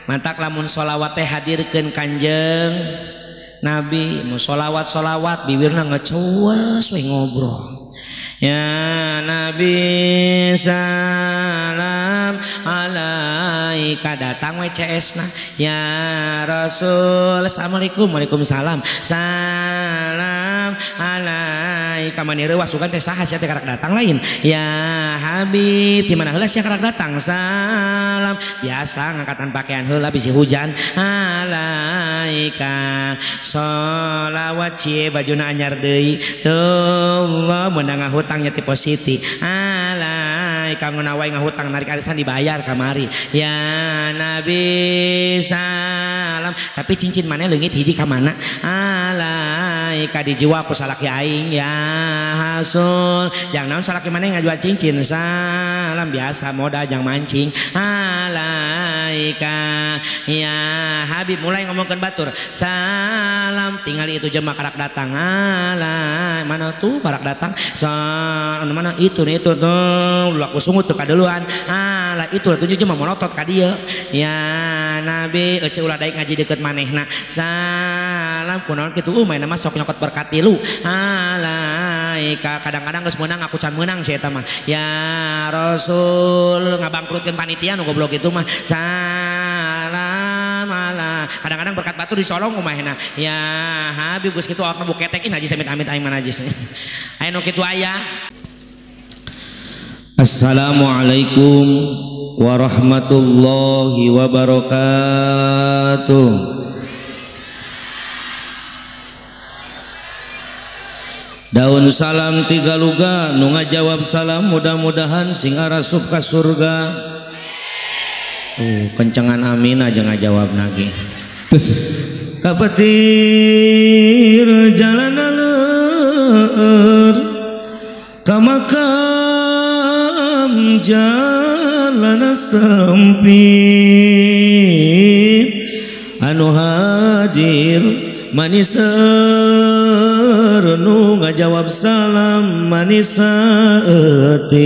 Mantak lamun sholawat teh hadirkeun Kanjeng Nabi, mun sholawat-sholawat bibirna ngecuas we ngobrol. Ya Nabi salam alaika, datang we CS na. Ya Rasul assalamualaikum, waalaikumsalam, salam alaika. Mani reuwas sugan teh saha sia teh karak datang lain. Ya Habib di mana heula sia karak datang, salam. Biasa ngangkatan pakaian heula bisi hujan. Alaika sholawat cie bajuna anyar deui tuh meunang ngahutangnya ti positi. Alaika ngunawai ngahutang narik arisan dibayar kamari. Ya Nabi salam, tapi cincin mana leungit hiji ka mana? Alaika dijual ku salaki aing. Ya Hasul jang naon salaki mana ngajual cincin, salam. Biasa modal jang mancing. Alaika ya Habib mulai ngomongkeun batur, salam. Tingali itu jema karak datang. Alai mana tuh karak datang, salam mana itu nih itu tuh laku sungut tuh kaduluan. Alah itu tujuh jema monotot ka dieu. Ya Nabi ece ulah daek ngaji deket manehna, salam. Kunaon kitu main mah sok nyokot berkat tilu. Alaika kadang-kadang geus meunang aku can meunang si eta mah. Ya Rasul ngabangkrutkeun panitia nu goblok itu mah, salam. Alah kadang-kadang berkat batu dicolong kumahna. Ya Habib geus kitu awakna buketekin najis amit-amit aing mah najis. Aya nu kitu aya. Assalamualaikum warahmatullahi wabarakatuh. Daun salam tiga luga nu ngajawab salam mudah-mudahan sing arasup ka surga. Kencengan amin aja ngajawab nage. Terus kapetir jalan aleur ka makam jalan sempit, anu hadir manis nu ngajawab salam manis saeutik.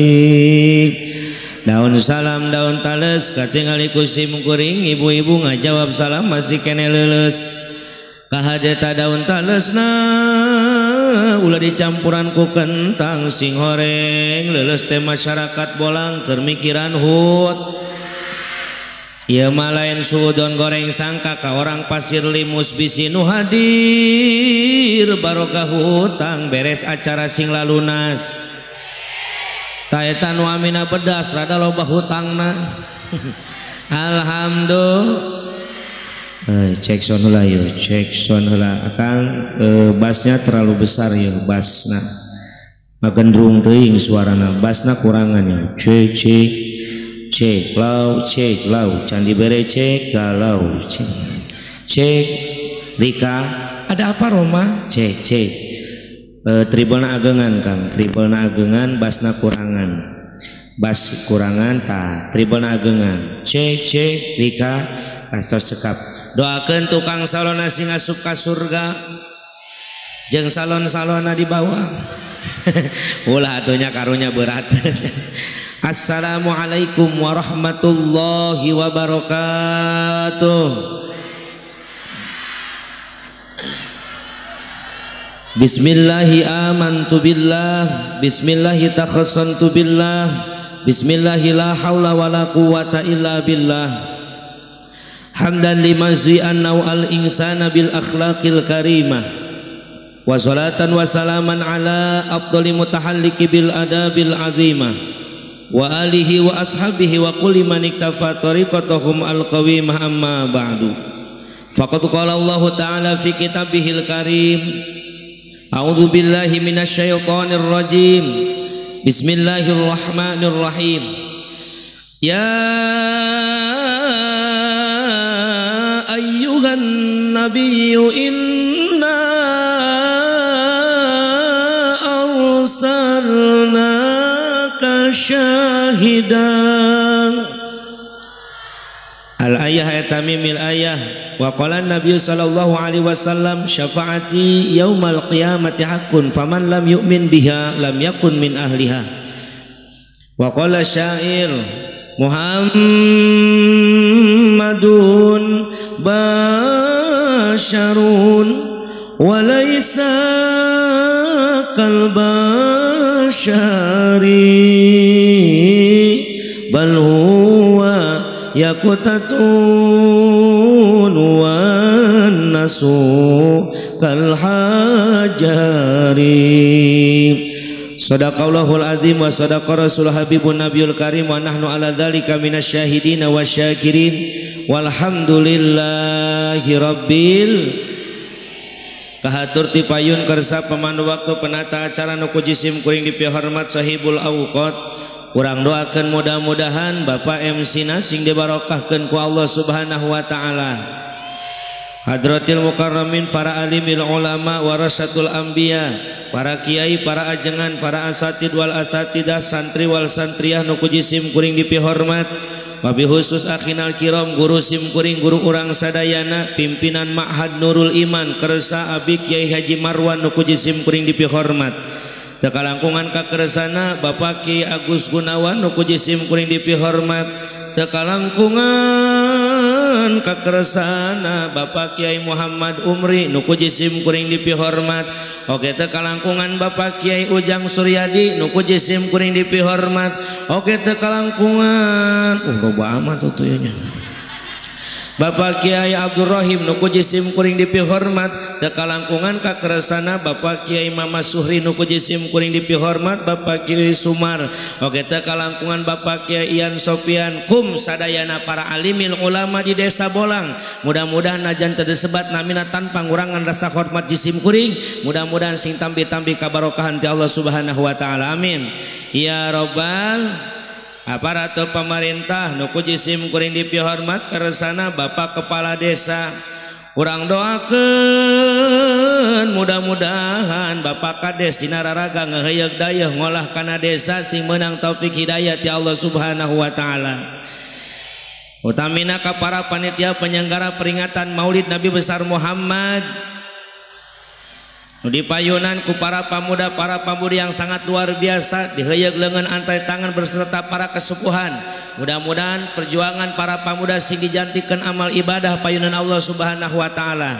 Daun salam daun tales katingali ku sim kuring ibu-ibu ngajawab salam masih kene leuleus. Kahadeta daun talesna ulah dicampuran ku kentang sing horeng leuleus teh masyarakat bolang keur mikiran hut. Ieu mah lain suudon goreng sangka ka orang pasir limus bisi nu hadir barokah hutang beres acara sing lalunas. Ta eta nu amina pedas rada loba hutangna. Alhamdulillah. Cek sound heula yeuh, cek sound heula. Akang bassnya terlalu besar yeuh, bassna. Magendrung teuing suarana, bassna kurangan ya. Cek cek cek lau cek lau, can dibere cek galau cek. Cek Rika, ada apa Roma? Cek cek. Tribelna agengan Kang, tribelna agengan bassna kurangan. Bass kurangan tah, tribelna agengan. Cek cek Rika, kastos cekap. Doakeun tukang salona sing asup ka surga jeung salon-salona di bawah. Ulah atunya karunya berat. Assalamualaikum warahmatullahi wabarakatuh. Bismillahi amantu billah, bismillahi takhassantu billah, bismillahi la haula wala quwata illa billah. Hamdan liman zu'anna al insana bil akhlaqil karimah, wa salatan wa salaman ala afdali mutahalliki bil adabil azimah, wa alihi wa ashabihi wa kulli man iktafa tariqatahum al qawimah. Amma ba'du. Faqad qala Allah ta'ala fi kitabihil karim, a'udzu billahi minasyaitonir rajim, bismillahirrahmanirrahim. Ya ayyuhan nabiyyu inna arsalnaka syahidan. Al-ayah ayat tamimil ayah. Wa qala Nabi sallallahu alaihi wasallam syafaati yaumal qiyamati haqqun faman lam yu'min biha lam yakun min ahliha. Wa qala syair Muhammadur Muhammadun basyarun wa laisa kal basyari bal huwa yakutatun wan nasu kal hajari. Sadaqallahul azim wa sadaqa rasul habibun nabiyul karim wa nahnu ala dzalika minasyahidina wasyakirin walhamdulillahi rabbil. Kahatur ti payun kersa pemandu waktu penata acara nu ku jisim kuring dipihormat sahibul awqat. Urang doakeun mudah-mudahan Bapak MC na sing dibarokahkeun ku Allah Subhanahu wa taala. Hadratil mukarramin para alimil ulama warasatul anbiya, para kiai, para ajengan, para asatid wal asatidah, santri wal santriah nu ku jisim kuring dipihormat. Wabi khusus akhinal kiram guru sim kuring guru urang sadayana pimpinan Ma'had Nurul Iman kersa abi Kiai Haji Marwan nu ku jisim kuring dipihormat. Tekalangkungan kakersana Bapak Kiai Agus Gunawan nu ku jisim kuring dipihormat. Tekalangkungan kakersana Bapak Kiai Muhammad Umri nu ku jisim kuring dipihormat. Oke tekalangkungan Bapak Kiai Ujang Suryadi nu ku jisim kuring dipihormat. Oke tekalangkungan loba amat tuh nya. Bapak Kiai Abdurrahim nu ku jisim kuring dipihormat. Tekalangkungan kakersana Bapak Kiai Mama Suhri nu ku jisim kuring dipihormat. Bapak Kiai Sumar. Oke tekalangkungan Bapak Kiai Ian Sopian kum sadayana para alimil ulama di desa Bolang. Mudah-mudahan najan teu disebat namina tanpa ngurangan rasa hormat jisim kuring. Mudah-mudahan sing tambi-tambi kabarokahan ti Allah Subhanahu wa taala. Amin. Ya robbal aparatur pemerintah nu ku jisim kuring dipihormat kersana Bapak Kepala Desa. Urang doakeun mudah-mudahan Bapak Kades dina raraga ngaheuyeuk dayeuh ngolah kana desa sing meunang taufik hidayah ti Allah Subhanahu wa taala. Utamina ka para panitia penyelenggara peringatan Maulid Nabi besar Muhammad. Di payunan ku para pemuda para pemudi yang sangat luar biasa diheuyeuk leungeun antai tangan berserta para kesepuhan. Mudah-mudahan perjuangan para pemuda sing dijantikeun amal ibadah payunan Allah Subhanahu wa taala.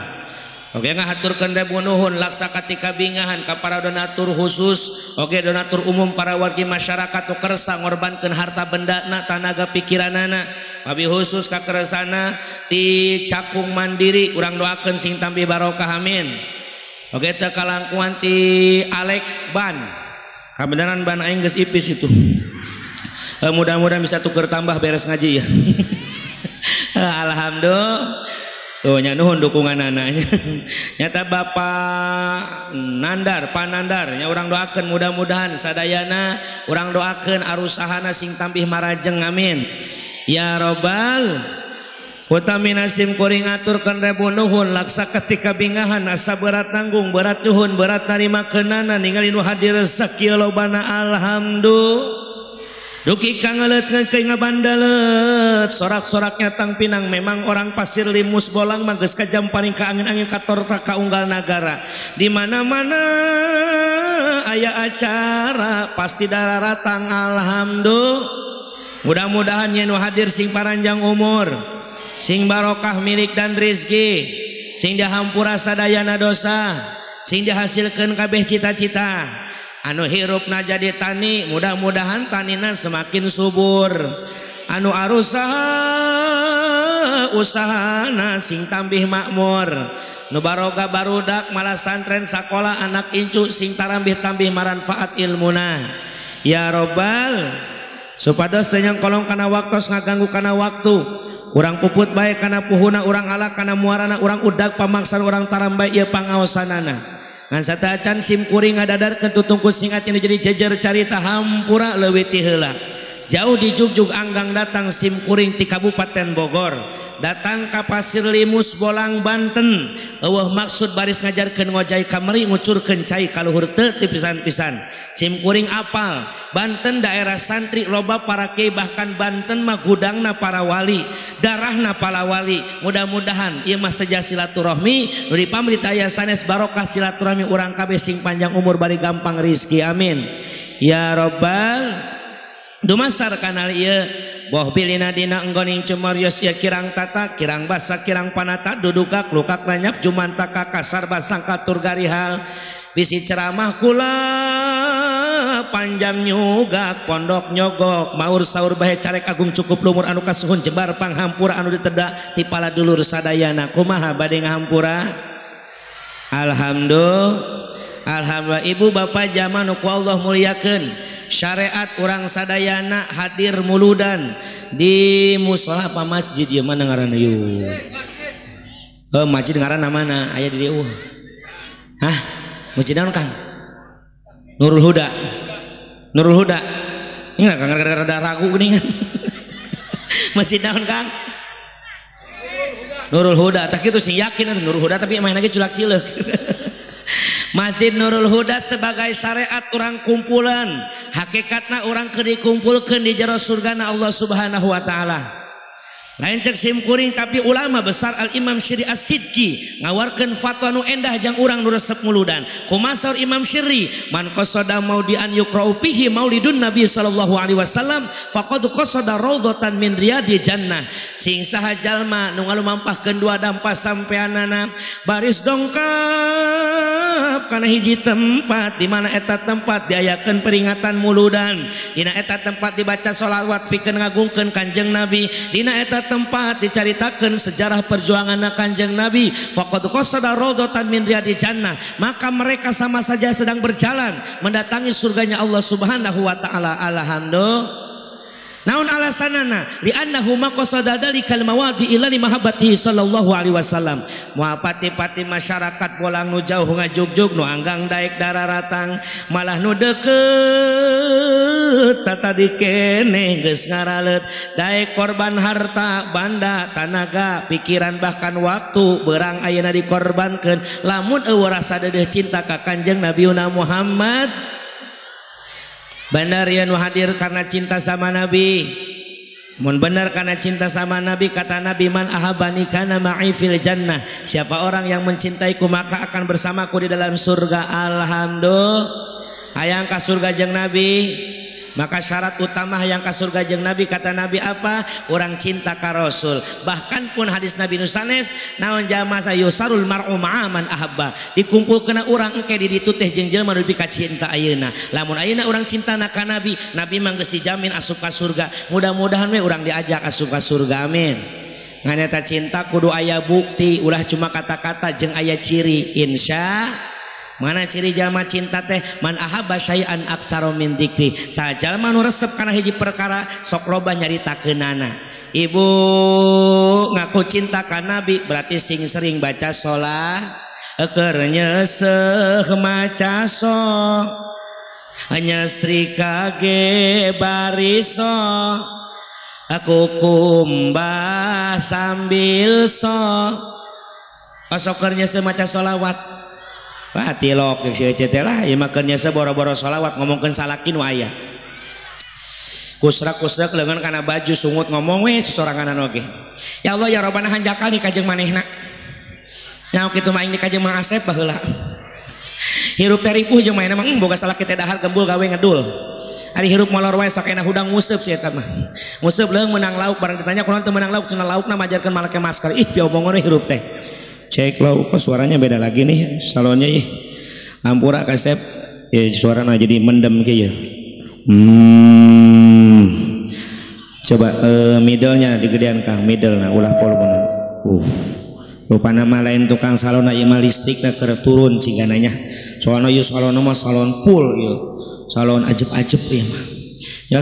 Oke ngahaturkeun ribu nuhun laksa katika bingahan ka para donatur khusus, oke donatur umum para wargi masyarakat nu kersa ngorbankeun harta bendana tanaga pikiranana. Wabi khusus ka kersana ti Cakung Mandiri urang doakeun sing tambih barokah amin. Oke teu kalangkungan ti Alek Ban. Kabeneran ban aing geus ipis itu. Mudah-mudahan bisa tuker tambah beres ngaji ya. Alhamdulillah. Tuh nya nuhun dukungan anaknya. Nyata Bapak Nandar, Pak Nandar nya urang doakeun mudah-mudahan sadayana urang doakeun arusahana sing tambih marajeng amin. Ya robbal utamina sim kuring aturkeun rebu nuhun laksa ketika bingahan asa berat nanggung berat nyuhun berat narima keunana ningali nu hadir sakieu lobana alhamdulillah. Duki kangeleut ngeukeun ngabandaleut sorak-soraknya tang pinang memang orang Pasir Limus Bolang mah geus kajam paring ka angin-angin katorta ka unggal nagara. Di mana-mana aya acara pasti dararatang alhamdulillah. Mudah-mudahan yen nu hadir sing paranjang umur, sing barokah milik dan rizki, sing dihampura sadayana dosa, sing dihasilkeun kabeh cita-cita. Anu hirupna jadi tani, mudah-mudahan tanina semakin subur. Anu arusaha usahana sing tambih makmur. Nu baroga barudak malah santren sakola anak incu sing tarambih-tambih maranfaat ilmuna. Ya robbal supados teu nyangkolong kana waktos ngaganggu kana waktu. Urang puput bae kana puhuna, urang alak kana muarana, urang udag pamaksan urang tarambay ieu pangaosanana. Ngan sateuacan sim kuring ngadadarkeun tutungku sing atina jadi jejer carita hampura leuwih ti heula. Jauh di Jugjug anggang datang sim kuring ti Kabupaten Bogor, datang ka Pasir Limus Bolang Banten. Eueuh maksud baris ngajarkeun ngojay kamari ngucurkeun cai ka luhur teu ti pisan-pisan. Sim kuring apal Banten daerah santri loba para kiai, bahkan Banten mah gudangna para wali, darahna para wali. Mudah-mudahan ieu mah seja silaturahmi nu dipamritaya sanes barokah silaturahmi urang kabeh sing panjang umur bari gampang rizki amin. Ya robbal dumasar kanal ieu Boh bilina dina enggoning cemarios ya kirang tata kirang basa kirang panata dudukak lukak lanyap jumantaka kasar basangka tur garihal bisi ceramah kula panjang nyugak pondok nyogok maur saur bahe carek agung cukup lumur anu kasuhun jembar panghampura anu ditedak ti pala dulur sadayana kumaha bade ngahampura. Alhamdulillah. Alhamdulillah ibu bapak jamaah nu ku Allah muliakeun syariat urang sadayana hadir muludan di musola apa masjid ieu mana ngaranna yeuh? Masjid ngaranna mana aya di dieu? Hah? Masjid naon Kang? Nurul Huda. Nurul Huda. Ini Kang rada ragu geuningan. Masjid naon Kang? Nurul Huda. Tah kitu sing yakin Nurul Huda tapi main lagi culak cileuk. Masjid Nurul Huda sebagai syariat orang kumpulan, hakikatna orang keur dikumpulkeun di jero surgana Allah Subhanahu wa taala. Lain cek simkuring tapi ulama besar Al Imam Syiri As-Sidki ngawarkeun fatwa nu endah jang urang nu resep muludan. Kumaha saur Imam Syiri, man qasada maudian yuqra'u fihi maulidun Nabi sallallahu alaihi wasallam faqad qasada raudhatan min riyadi jannah. Sing saha jalma nu ngalumampahkeun dua dampa sampeanana baris dongkap kana hiji tempat di mana eta tempat diayakeun peringatan muludan, dina eta tempat dibaca sholawat pikeun ngagungkeun Kanjeng Nabi, dina eta tempat dicaritakeun sejarah perjuangan Kanjeng Nabi, faqad qasada raudhatan min riyadi jannah, maka mereka sama saja sedang berjalan mendatangi surganya Allah Subhanahu wa taala. Alhamdulillah. Naon alasanana? Li'annahu maqasada dalikal mawadi ila li mahabbatihi sallallahu alaihi wasallam. Moal pati-pati masyarakat bolang nu jauh ngajugjug nu anggang daek dararatang malah nu deukeut tatadi keneh geus ngaraleut daek korban harta, banda, tanaga, pikiran bahkan waktu berang ayeuna dikorbankeun lamun eueuh rasa deudeuh cinta ka Kanjeng Nabiuna Muhammad. Benar ya nu hadir karena cinta sama Nabi. Mun benar karena cinta sama Nabi, kata Nabi man ahabani kana ma'i fil jannah. Siapa orang yang mencintaiku maka akan bersamaku di dalam surga. Alhamdulillah. Hayang ka surga jeung Nabi. Maka syarat utama yang ka surga jeung Nabi kata Nabi apa? Orang cinta ka Rasul. Bahkan pun hadis Nabi nusanes naon jama sayusarul mar'u ma'aman ahabba. Dikumpulkeun urang engke di ditu teh jeung jelema nu dipikacinta ayeuna. Lamun ayeuna urang cintana ka Nabi, Nabi mah geus dijamin asup ka surga. Mudah-mudahan we urang diajak asup ka surga. Amin. Ngan eta cinta kudu aya bukti, ulah cuma kata-kata jeung aya ciri. Insya mana ciri jalma cinta teh man ahabba syai'an aksaro min dzikri. Sajalma nu resep kana hiji perkara sok loba nyaritakeunana. Ibu ngaku cinta ka Nabi berarti sing sering baca sholat keur nyeuseuh maca so nyestrika ge bariso aku kumbah sambil so osok keur nyeuseuh maca sholawat. Wah tilok jeung si Ece teh lah ieu mah keur nyeseh boro-boro sholawat ngomongkeun salaki nu aya. Kusrak-kusrak leungeun kana baju sungut ngomong we sosoranganan oge. Ya Allah ya Rabbana hanjakal ni ka jeung manehna. Nyaho kitu mah aing ni ka jeung Mang Asep baheula. Hirup teh ripuh jeung manehna mah boga salaki teh dahar gembul gawe ngedul. Ari hirup molor wae sok enak hudang nguseup si eta mah. Nguseup leung meunang lauk barang ditanya kunaon teu meunang lauk cenah laukna majarkeun make masker. Ih piobongon we hirup teh. Cek lau kok suaranya beda lagi nih salonnya ih. Ampura kasep ya, suaranya jadi mendem kieu. Coba middle-nya digedean Kang, middle nah ulah volume. Lupa nama lain tukang salon ieu mah listrikna keur turun sigana nya. Soalna ieu salon mah salon full ieu. Salon ajeb-ajeb ieu mah. Ya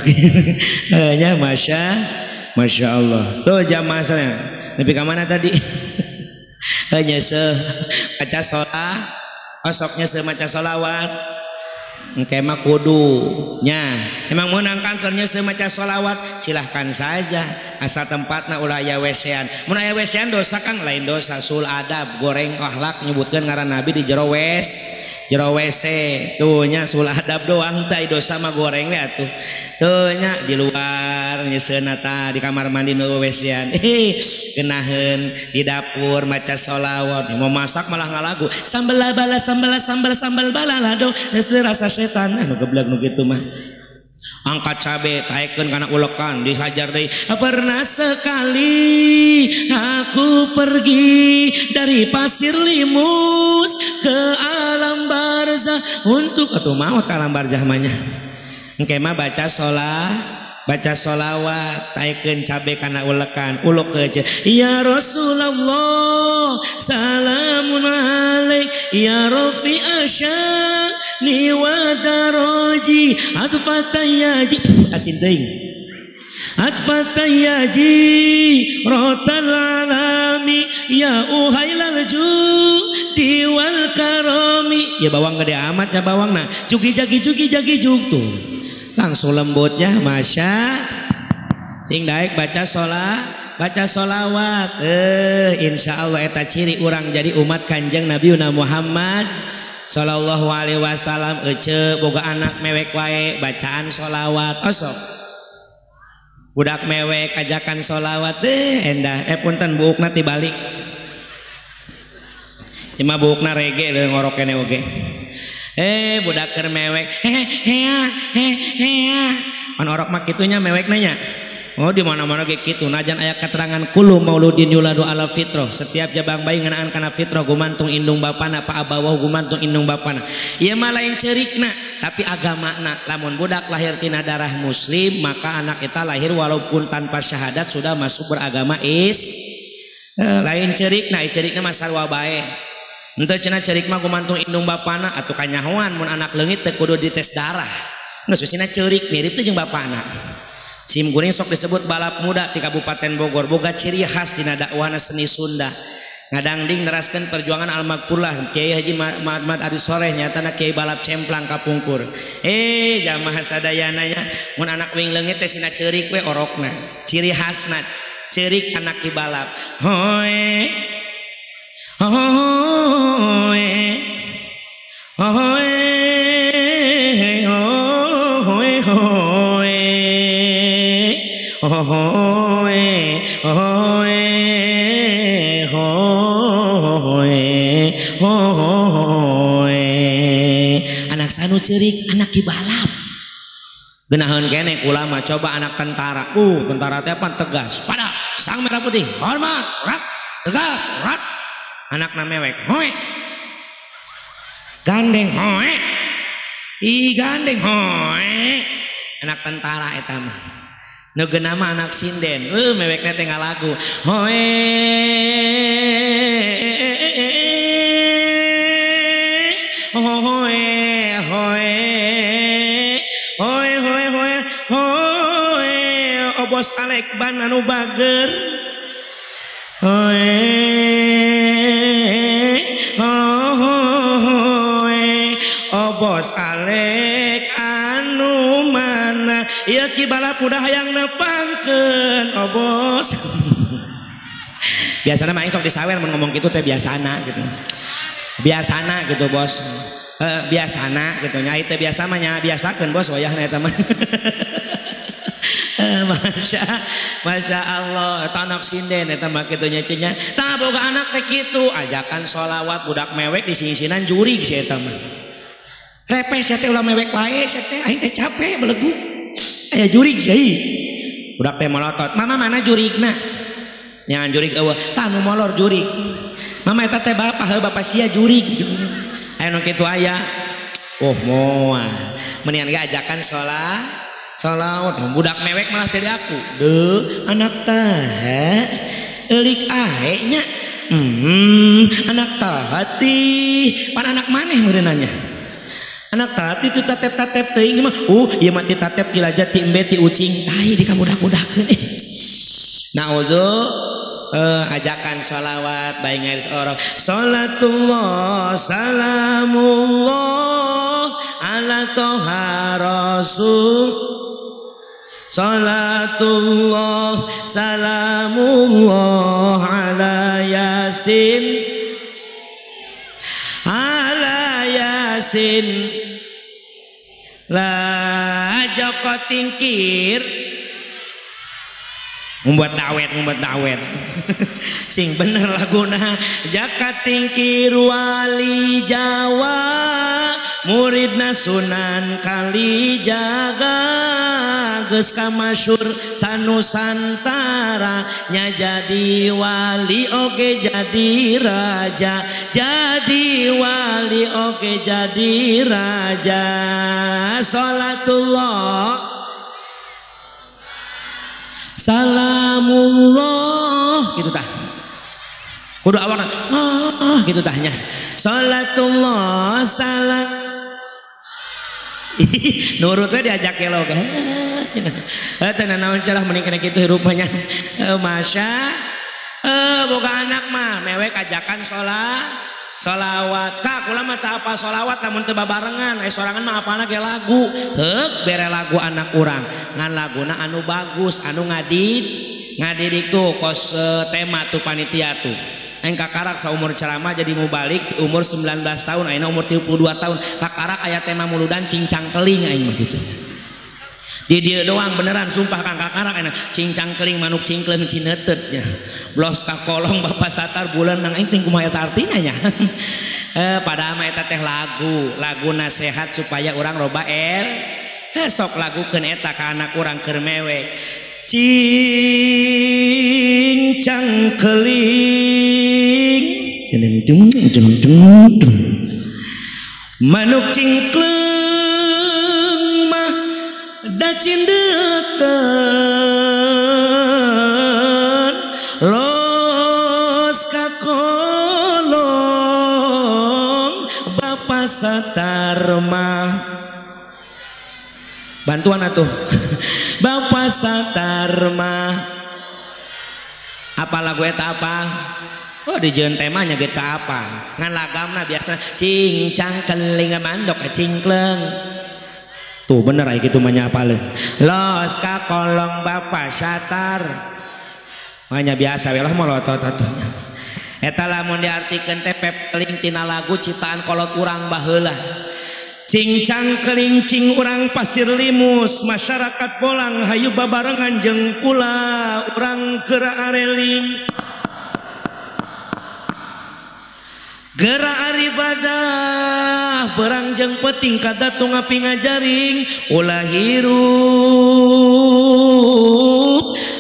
nya Masya Allah. Tuh jamaah sana. Nepi ka mana tadi? Nyeseh maca sholat osok nyeseh maca sholawat engke mah kudu nya emang meunang kang keur nyeseh maca sholawat silahkan saja asal tempatna ulah aya wesean. Mun aya wesean dosa Kang, lain dosa sul adab goreng akhlak nyebutkeun ngaran Nabi di jero wes jero WC tuh nya sul adab doang teh dosa mah goreng we atuh tuh nya di luar nyeseuna tah di kamar mandi nu WC-an genaheun di dapur maca sholawat mau masak malah ngalagu sambal bala sambal sambal sambal bala lado geus rasa setan anu geblek nu kitu mah. Angkat cabe taekeun kana ulekan dihajar deui. Pernah sekali aku pergi dari Pasir Limus ke alam barzah untuk atuh maot ka alam barzah mah nya. Engke mah baca sholawat taekeun cabe kana ulekan uluk aja. Ya Rasulullah salamun alaik ya Rafi asyani wa daraji adfatayaji asin teuing adfatayaji rotal alami ya uhailal judi wal karami. Ya bawang gede amat ya bawangna jugi jagi jugi jagi jug tuh langsung lembutnya masya sing daek baca sholawat insya Allah eta ciri urang jadi umat Kanjeng Nabi Muhammad sallallahu alaihi wasallam. Ece boga anak mewek wae bacaan sholawat osok budak mewek ajakan sholawat deh endah punten buukna tibalik ima buukna rege leuh ngorok kene oge. Budak keur mewek hehe hehe pan orok mah kitunya mewek nanya. Oh di mana-mana ge kitu najan aya keterangan kullu mauludin yuladu ala fitrah, setiap jabang bayi ngeunaan kana fitrah gumantung indung bapana pa abawahu gumantung indung bapana. Ieu mah lain ceurikna tapi agamana. Lamun budak lahir tina darah muslim maka anak eta lahir walaupun tanpa syahadat sudah masuk beragama is. Lain ceurikna, ceurikna mah sarua bae. Henteu cenah ceurik mah gumantung indung bapana atuh kanyahoan mun anak leungit teu kudu dites darah. Geus usina ceurik mirip teh jeung bapana. Sim kuring sok disebut balap muda di Kabupaten Bogor boga ciri khas dina dakwahna seni Sunda. Ngadangding neraskeun perjuangan almaghfurlah Kiai Haji Muhammad Ari Soleh nyatana Kiai balap cemplang kapungkur. Jamaah sadayana nya mun anak wing leungit teh sina ceurik we orokna. Ciri khasna ceurik anak ki balap. Hoe hoe hoe hoe hoe hoe hoe hoe anak sanu ceurik anak ki balap. Genaheun keneh ulama coba anak tentara. Tentara teh pan tegas pada sang merah putih hormat rak tegak rak. Anakna mewek hoe gandeng hoe ih gandeng hoe anak tentara eta mah. Nu geuna mah anak sinden mewekna teh ngalagu hoe hoe hoe hoe hoe hoe hoe obos alek ban anu bager hoe hoe obos alek anu mana ieu ki balap udah hayang nepangkeun obos. Biasana mah aing sok disawer mun ngomong kitu teh biasana gitu. Biasana gitu bos. Biasana gitu nya teh biasa mah nya biasakeun bos wayahna eta mah. Masya Allah eta anak sinden eta mah kitu nya cenah. Tah boga anak teh kitu ajakan sholawat budak mewek disingsinan jurig si eta mah. Repes sia teh ulah mewek wae sia teh aing teh capek belegug. Aya jurig sia. Budak teh molotot, "Mama mana jurigna?" Nyangan jurig eueuh, tah nu molor jurig. Mama eta teh bapak, heuh bapak sia jurig. Aya nu kitu aya. Oh moal. Mendingan ge ajakan sholawat. Budak mewek malah teu diaku. Deuh, anak tah eulik ae nya. Anak tah hati, pan anak maneh meureunanya. Anak tati itu tatep-tatep teuing mah. Ieu mah ti tatep ti lajat ti embe ti ucing. Tai di kabudak-budakeun. Naudzu ajakan sholawat bae ngaris orok. Salatullah salamullah ala toha rasul. Salatullah salamullah ala yasin. Ala yasin. La Joko Tingkir. Membuat dawet, membuat dawet. Sing bener laguna Jaka Tingkir wali Jawa, muridna Sunan Kalijaga, geus kamasyhur sanusantara, nya jadi wali oge jadi raja, jadi wali oge jadi raja. Salatullah salamullah gitu tah. Kudu awalna ah gitu tahnya. Salatullah salam. Nurut we diajak gelo ge. Teu naon celah mending kena kitu hirup mah nya. Masya boga anak mah mewek ajakan salat solawat. Kak kula mah teu apa solawat lamun teu babarengan, sorangan mah apana ge lagu. Heuk bere lagu anak urang. Ngan laguna anu bagus, anu ngadidik tuh kos tema tuh panitia tuh. Aing kakarak saumur ceramah jadi mubalik umur 19 tahun, ayeuna umur 32 tahun. Kakarak aya tema muludan cincang keling aing mah kitu. Di dia doang beneran sumpah kang kakarak enak cincang keling manuk cingkleung cineuteut nya. Blos ka kolong Bapak Satar bulan nang aing ting kumaha eta artina nya. Padahal mah eta teh lagu, lagu nasehat supaya urang loba sok lagukeun eta ka anak urang keur mewek. Cincang keling manuk cingkleung mah da cindeuteun los ka kolong Bapa Satar mah. Bantuan atuh. Bapa Satar mah. Apa lagu eta apa? Oh dijeun temanya ge teu apa. Ngan lagamna biasa cincang keling mandok cingkleung. Tuh bener aya kitu mah nya apaleun. Los ka kolong Bapa Satar. Makanya biasa we lah molotot atuh. Eta lamun diartikeun teh pepeling tina lagu ciptaan kolot urang baheula. Cincang kelincing urang pasir limus, masyarakat Bolang hayu babarengan jeung kula urang geura areling. Geura aribadah berang jeung peuting kadatung api ngajaring ulah hirup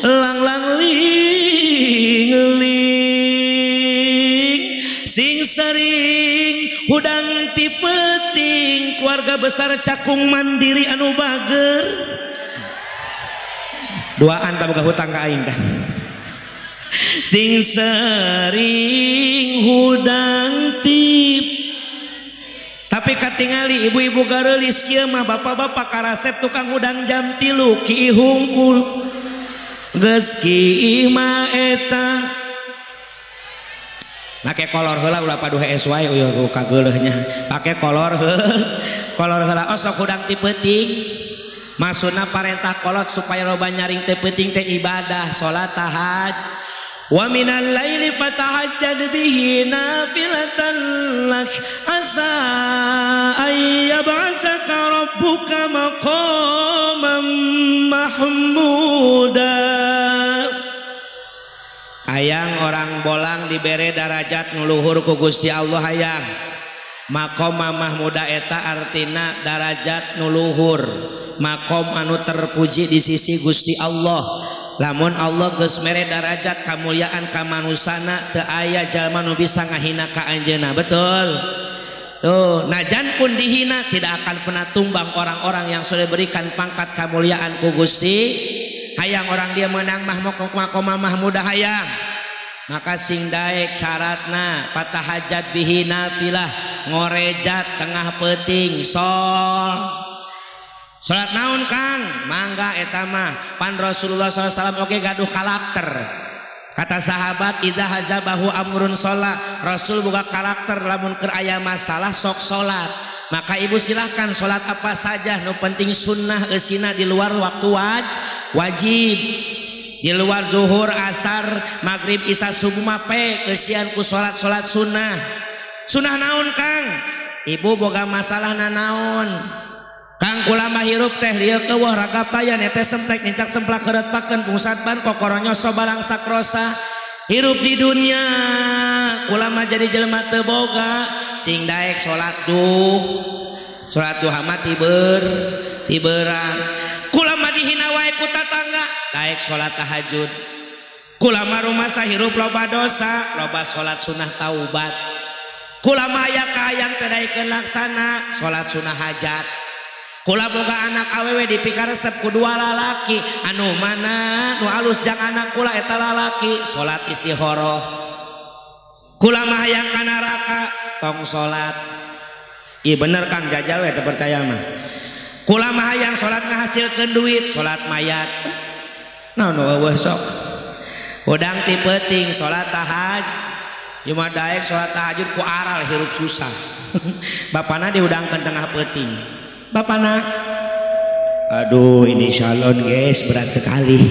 langlang ling ling sing sering hudang ti peuting keluarga besar cakung mandiri anu bager. Duaan tak boga hutang ka aing dah. Sing sering hudang tip. Tapi katingali ibu-ibu gareulis kieu mah bapak-bapak karasep tukang hudang jam 3 ki hungkul. Geus ki mah eta. Make kolor heula ulah paduh hees wae uyuh kageuleuh nya. Pake kolor heula. Kolor heula osok hudang ti peuting. Maksudna parentah kolot supaya loba nyaring teh peuting teh ibadah salat tahajud. Wa minal laili fatahajjad bihi nafilatan lak asa ay yab'asaka rabbuka maqaman mahmuda. Hayang orang Bolang dibere darajat nu luhur ku Gusti Allah hayang. Makom mahmuda eta artina darajat nu luhur, makom anu terpuji di sisi Gusti Allah. Lamun Allah geus mere darajat kamuliaan ka manusana teu aya jalma nu bisa ngahina ka anjeunna, betul? Tuh, najan pun dihina tidak akan pernah tumbang orang-orang yang sudah diberikan pangkat kamuliaan ku Gusti. Hayang orang dia menang makom mahmuda hayang. Maka sing daek syaratna fatahajat bihi nafilah ngorejat tengah peuting sol. Salat naon Kang? Mangga eta mah pan Rasulullah SAW oge gaduh karakter. Kata sahabat idza hazabahu amrun sholat, Rasul boga karakter lamun keur aya masalah sok salat. Maka ibu silahkan salat apa saja nu penting sunnah eusina di luar waktu wajib. Di luar zuhur, asar, maghrib, isya, subuh mah pe eusian ku salat-salat sunnah. Sunnah naon Kang? Ibu boga masalah nanaon? Kang kula mah hirup teh lieu keueuh ragapaya netes semplek nincak semplak heureut pakeun pungsat ban kokoronyo sobalang sakrosa. Hirup di dunia kula mah jadi jelema teu boga sing daek salat duh. Salat duha mah tiber tiberan. Kula mah dihina wae ku tatangga daek salat tahajud. Kula mah rumasa hirup loba dosa loba salat sunah taubat. Kula mah aya kahayang teu daekeun laksana salat sunah hajat. Kula boga anak awewe dipikaresep ku dua lalaki anu mana nu alus jang anak kula eta lalaki salat istikharah. Kula mah hayang ka neraka tong salat. Ih bener Kang jajal we teu percaya mah. Kula mah hayang salat ngahasilkeun duit salat mayat. Naon nu eueuh sok. Hudang ti peuting salat tahajud. Ieu mah daek salat tahajud ku aral hirup susah. Bapana dihudangkeun tengah peuting. Bapana, aduh ini salon guys berat sekali.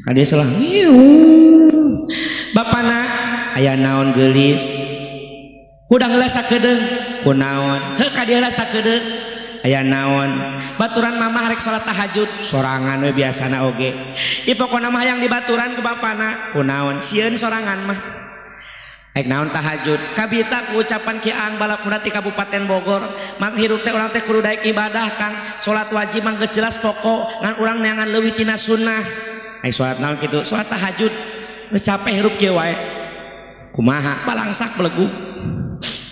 Kan dia salah. Bapana, aya naon geulis. Hudang heula sakedeung, kunaon? Heuh ka dieu heula sakedeung. Aya naon? Baturan mama harek salat tahajud, sorangan we biasana oge. Ieu pokona mah hayang dibaturan ku bapana, kunaon? Sieun sorangan mah. Aik naon tahajud kabita ku ucapan Ki Aang balap muda ti Kabupaten Bogor mang hirup teh urang teh kudu daek ibadah Kang salat wajib mah geus jelas pokok ngan urang neangan leuwih tina sunnah. Aik salat naon kitu salat tahajud geus capek hirup kieu wae kumaha balangsak belegu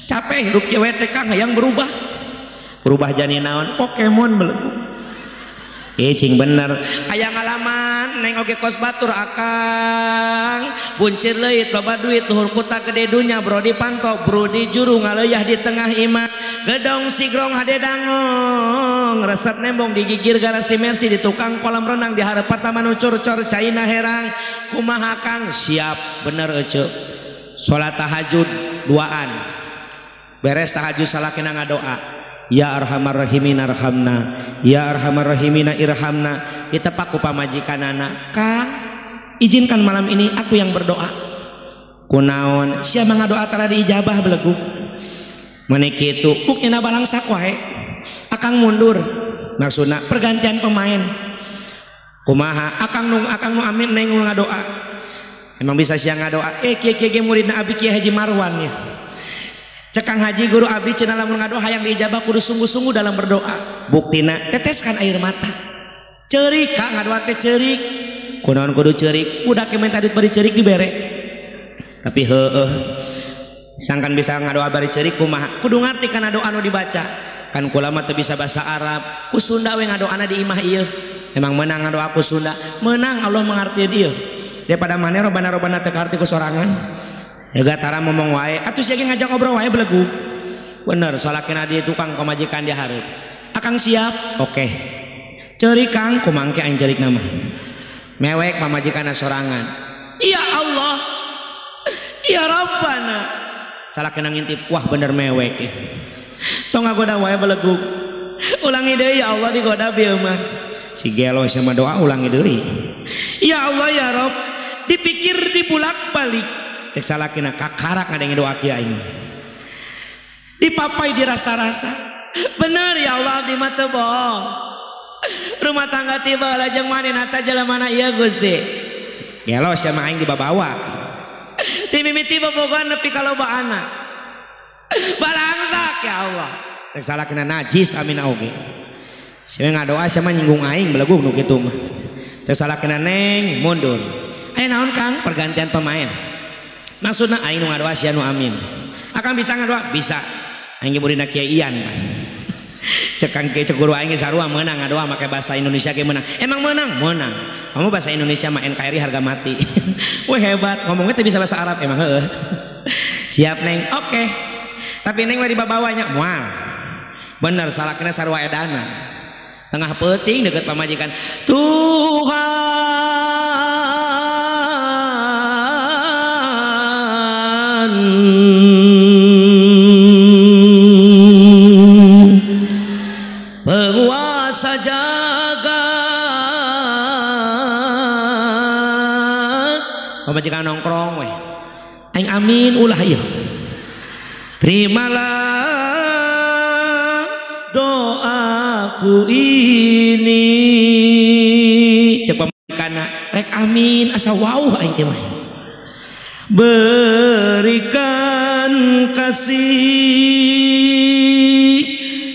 capek hirup kieu wae teh Kang hayang berubah berubah jadi naon Pokemon belegu. Cing bener hayang ngalaman neng oge kos batur akang buncir leuit loba duit luhur kuta gede dunya bro di panto bro di juru ngaleuya di tengah imah gedong sigrong hade dangong resep nembong digigir garasi mersi di tukang kolam renang di hareup taman ucur-cur caina herang kumaha Kang siap bener ece salat tahajud duaan beres tahajud salakina ngadoa. Ya arhamar rahimin arhamna, ya arhamar rahimina irhamna. Ditepak ku pamajikanana, Kang, izinkan malam ini aku yang berdoa. Kunaon, sia mah ngadoa tara diijabah belegu. Mane kitu, buktina balangsak wae. Akang mundur. Maksudna pergantian pemain. Kumaha, akang nu amin neng nu ngadoa. Emang bisa sia ngadoa? Kieu kieu ge muridna abi Kiai Haji Marwan ya. Cekang haji guru abdi cenah lamun ngadoa hayang diijabah kudu sungguh-sungguh dalam berdoa. Buktina teteskan air mata. Ceurik Kang ngadoa teh ceurik. Kunaon kudu ceurik? Budak minta duit bari ceurik dibere. Tapi heueuh sangkan bisa ngadoa bari ceurik kumaha? Kudu ngarti kana doa nu dibaca. Kan kula mah teu bisa bahasa Arab. Ku Sunda we ngadoana di imah ieu. Emang menang ngadoa ku Sunda. Menang Allah mengartieun ieu. Daripada maneh robana-robana teu kaarti ku sorangan. Ya tara ngomong wae atuh sia ge ngajak ngobrol wae belegu. Bener salakina di tukang pamajikan dia hareup. Akang siap? Oke. Ceurik Kang kumangke aing ceurik nama. Mewek pamajikanna sorangan. Ya Allah. Ya Rabbana. Salakina ngintip, wah bener mewek. Tong ngagoda wae belegu. Ulangi deui ya Allah digoda bieu mah. Si gelo sama doa ulangi deui. Ya Allah ya Rabb, dipikir dibulak-balik. Cek salakina kakarak ngadenge doa kieu aing. Dipapai dirasa-rasa. Bener ya Allah abdi mah teu bohong. Rumah tangga tiba lajeng manehna teh jelemana ieu Gusti. Gelo sia mah aing dibabawa. Ti mimiti bobogohan nepi ka lobaana. Balangsak ya Allah. Cek salakina najis amin oge. Sia ngadoa sia mah nyinggung aing belegug nu kitu mah. Cek salakina neng mundur. Aya naon Kang pergantian pemain. Maksudna aing nu ngadoa sia nu amin. Akang bisa ngadoa? Bisa. Aing ge muridna Kiai Ian. Cek Kang Kiai cek guru aing ge sarua meunang ngadoa make bahasa Indonesia ge meunang. Emang meunang? Meunang. Kamu bahasa Indonesia mah NKRI harga mati. Wah hebat, ngomongnya teh bisa bahasa Arab emang heueuh. Siap neng. Oke. Tapi neng we dibabawanya moal. Bener salakina sarua edana. Tengah peuting deket pamajikan. Tuhan penguasa jagat. Pamajikan nongkrong weh. Aing amin ulah ieu. Terimalah doa Aku ini cek pamajikanna rek amin asa wauh aing teh mah. Berikan kasih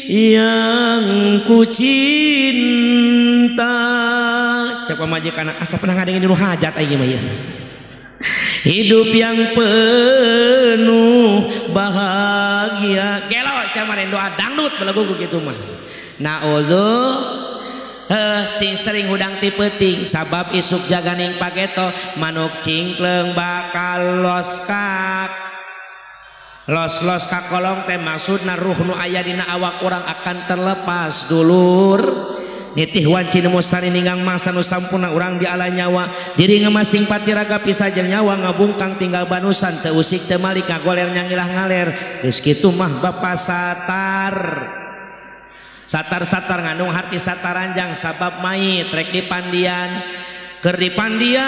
yang ku cinta. Cek pamajikanna asa pernah ngadengin nu hajat aing mah ieu. Hidup yang penuh bahagia. Gelo sia mah doa dangdut belagu gitu mah. Naudzu sing sering hudang ti peuting sabab isuk jaganing pageto manuk cingkleung bakal los kak. Los-los ka kolong teh maksudna ruh nu aya dina awak urang akan terlepas dulur. Nitih wanci nu mustari ninggang mangsa nu sampurna urang di ala nyawa diri ngemasing patiraga pisah jeung nyawa ngabungkang tinggal banusan teu usik teu malik ngagoler nyangilah ngaler geus kitu mah bapa satar satar-satar ngandung harti sataranjang sabab mayit rek dipandian keur dipandian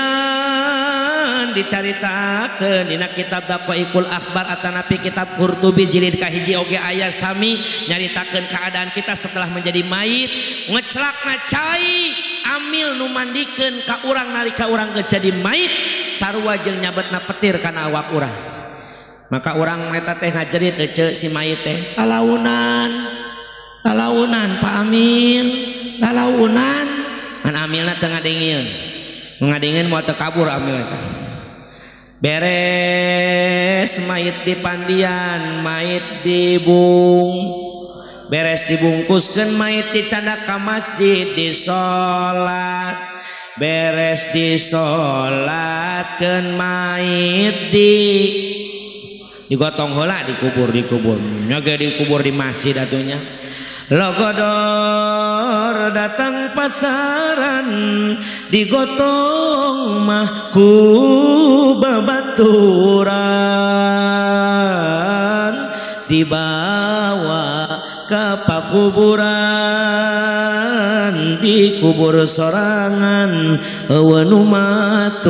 dicaritakeun dina kitab Daqaiqul Akhbar atanapi kitab Qurtubi jilid kahiji oge aya sami nyaritakeun keadaan kita setelah menjadi mayit ngecelakna cai amil nu mandikeun ka urang nalika urang geus jadi mayit sarua jeung nyabetna petir kana awak urang. Maka urang eta teh ngajerit ece si mayit teh lalaunan lalaunan Pak Amil lalaunan ngan amilna teu ngadengieun ngadingin mau kabur amil eta. Beres mayit di pandian mayit dibung beres dibungkuskeun mayit dicandak ka masjid disolat beres disolatkeun mayit di digotong heula dikubur dikubur nya ge dikubur di masjid atunya. Logodor datang pasaran digotong mah ku babaturan dibawa ke pakuburan dikubur sorangan eueuh nu maturan.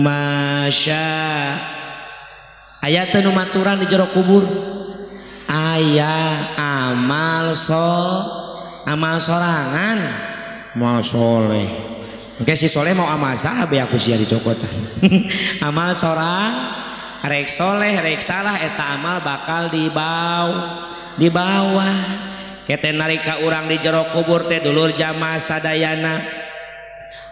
Masya aya teu nu maturan di jero kubur aya amal so amal sorangan mau soleh. Oke si soleh mau amal sahabe aku sia dicokotan. Amal sorang rek soleh rek salah eta amal bakal dibawa kete nalika urang di jero kubur teh dulur jamaah sadayana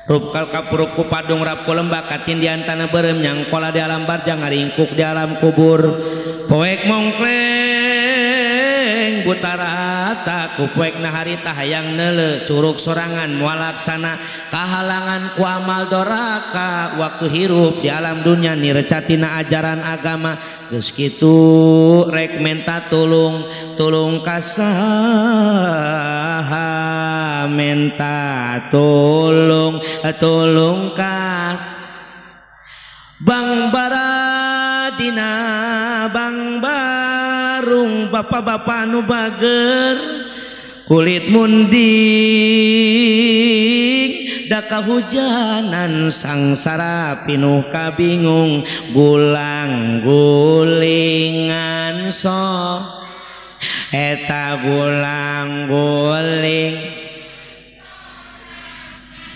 rupkal kapuruk ku padung rap ku lembak katindian tanah berem nyangkola di alam barjang ngaringkuk di alam kubur poek mongkleng butarata ku poek naharita hayang neule curug sorangan moal laksana kahalangan ku amal doraka waktu hirup di alam dunia nirecatina ajaran agama geus kitu rek menta tulung tulung ka saha menta tulung tulung kas Bang Baradina Bang Barung bapak-bapak nu bager kulit munding da kahujanan sangsara pinuh kabingung gulang gulingan so eta gulang guling.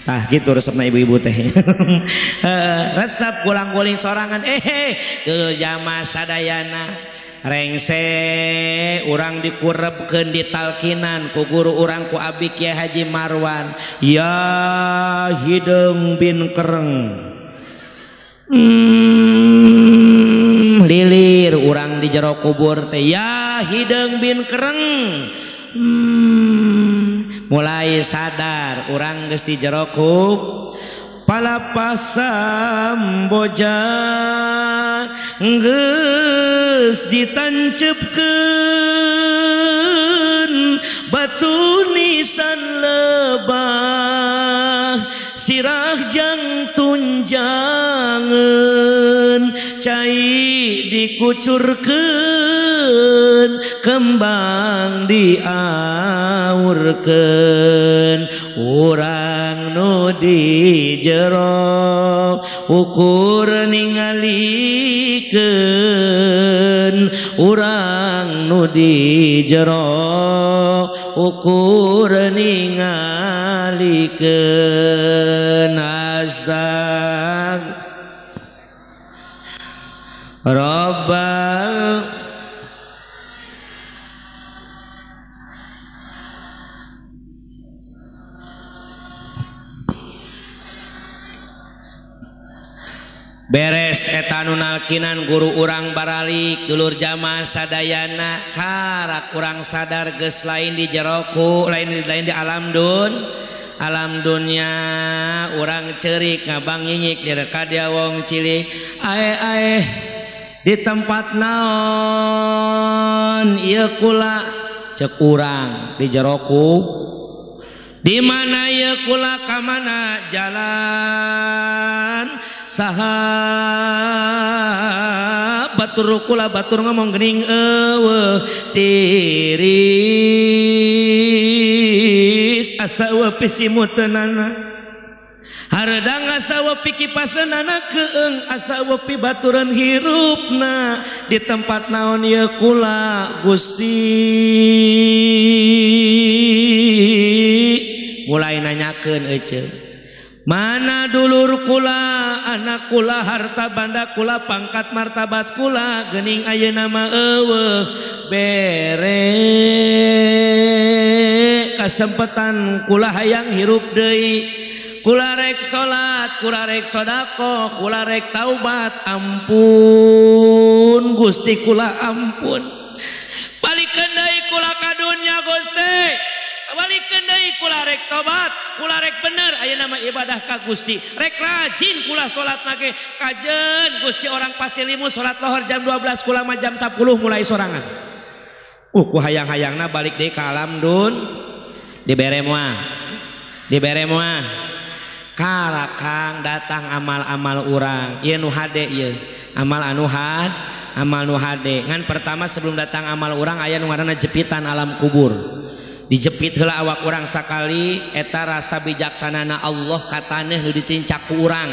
Tah gitu resepna ibu-ibu teh. Resep gulang-guling sorangan dulu jamaah sadayana rengse urang dikurebkeun ditalkinan ku guru urang ku Abi Kiai Haji Marwan ya hideung bin kereng lilir urang di jero kubur teh ya hideung bin kereng mulai sadar urang geus di jero kubur palapasam boja geus ditancepkeun batu nisan lebah sirah jang tunjangan cai dikucurkeun kembang diaurkeun urang nu di jero ukur ningalikeun urang nu di jero ukur ningalikeun astag Rabbal beres eta nu nalkinan guru urang baralik dulur jamaah sadayana karak urang sadar geus lain di jeroku lain di alam dun alam dunya urang ceurik ngabang nyinyik direka dia wong cilik ae ae di tempat naon ieu kula cek urang di jeroku di mana ieu kula ka mana jalan saha batur kula batur ngomong geuning eueuh tiris asa eueuh pisimuteunana hareudang asa eueuh pikipaseunana keung asa eueuh pibatureun hirupna di tempat naon ieu kula Gusti mulai nanyakeun ece mana dulur kula anak kula harta banda kula pangkat martabat kula geuning ayeuna mah eueuh bere kasempatan kula hayang hirup deui kula rek salat kula rek sedekah kula rek taubat ampun Gusti kula ampun balikeun deui kula ka dunya Gusti balikeun deui kula rek tobat kula rek bener ayeuna mah ibadah ka Gusti rek rajin kula salat mage kajen Gusti orang pasilimu salat lohor jam 12 kula mah jam 10 mulai sorangan ku hayang-hayangna balik deui ka alam dun dibere moal dibere moal karakang datang amal-amal urang ieu nu hade ieu amal anu had amal nu hade ngan pertama sebelum datang amal urang aya nu ngaranna jepitan alam kubur dijepit heula awak urang sakali eta rasa bijaksanana Allah ka taneuh nu ditincak ku urang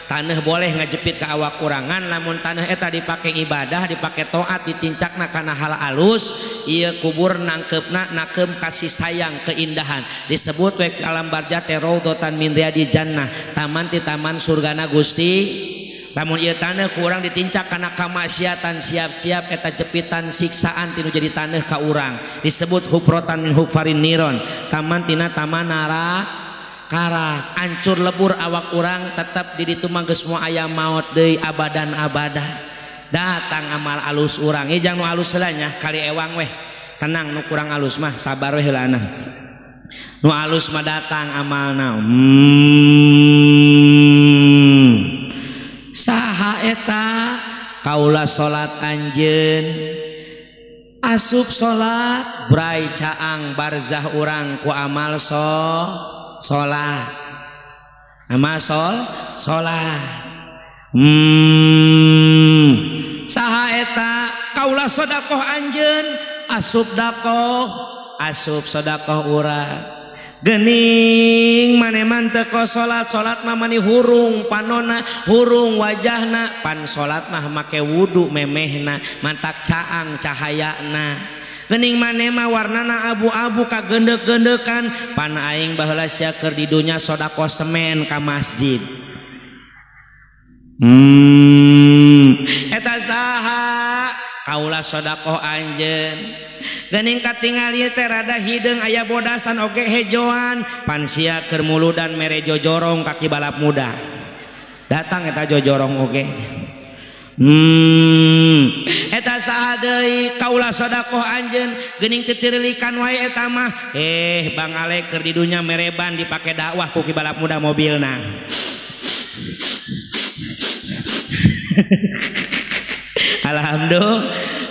taneuh boleh ngajepit ka awak urang ngan lamun taneuh eta dipake ibadah dipake taat ditincakna kana hal alus ieu kubur nangkeupna nakeum kasih sayang keindahan disebut we alam barjah teh raudhatan min riyadil jannah taman ti taman surgana Gusti lamun ieu taneuh ku urang ditincak kana kamaksiatan siap-siap eta jepitan siksaan tinu jadi taneuh ka urang disebut hufrotan min hufarin niron taman tina taman narakara ancur lebur awak urang tetap di ditu mah geus moal aya maot deui abadan abada datang amal alus urang ieu jang nu alus heula nya kali ewang weh tenang nu kurang alus mah sabar weh heula anah nu alus mah datang amalna saha eta kaula salat anjeun asup salat brai caang barzah urang ku amal salat amal salat saha eta kaula sedekah anjeun asup dakoh asup sedekah urang gening maneman teu ko salat salat mah mani hurung panona hurung wajahna pan salat mah make wudu memehna mantak caang cahayana gening mane mah warnana abu-abu kagendek-gendekan pan aing baheula sia keur di dunya sedekah semen ka masjid eta saha kaula sedekah anjeun gening katingali teh rada hideung aya bodasan oge hejoan pan sia keur muludan mere jojorong kaki balap muda datang eta jojorong oge eta saha deui kaula sedekah anjeun geuning titirilikan wae eta mah Bang Ale keur di dunya mereban dipake dakwah ku ki balap muda mobilna alhamdulillah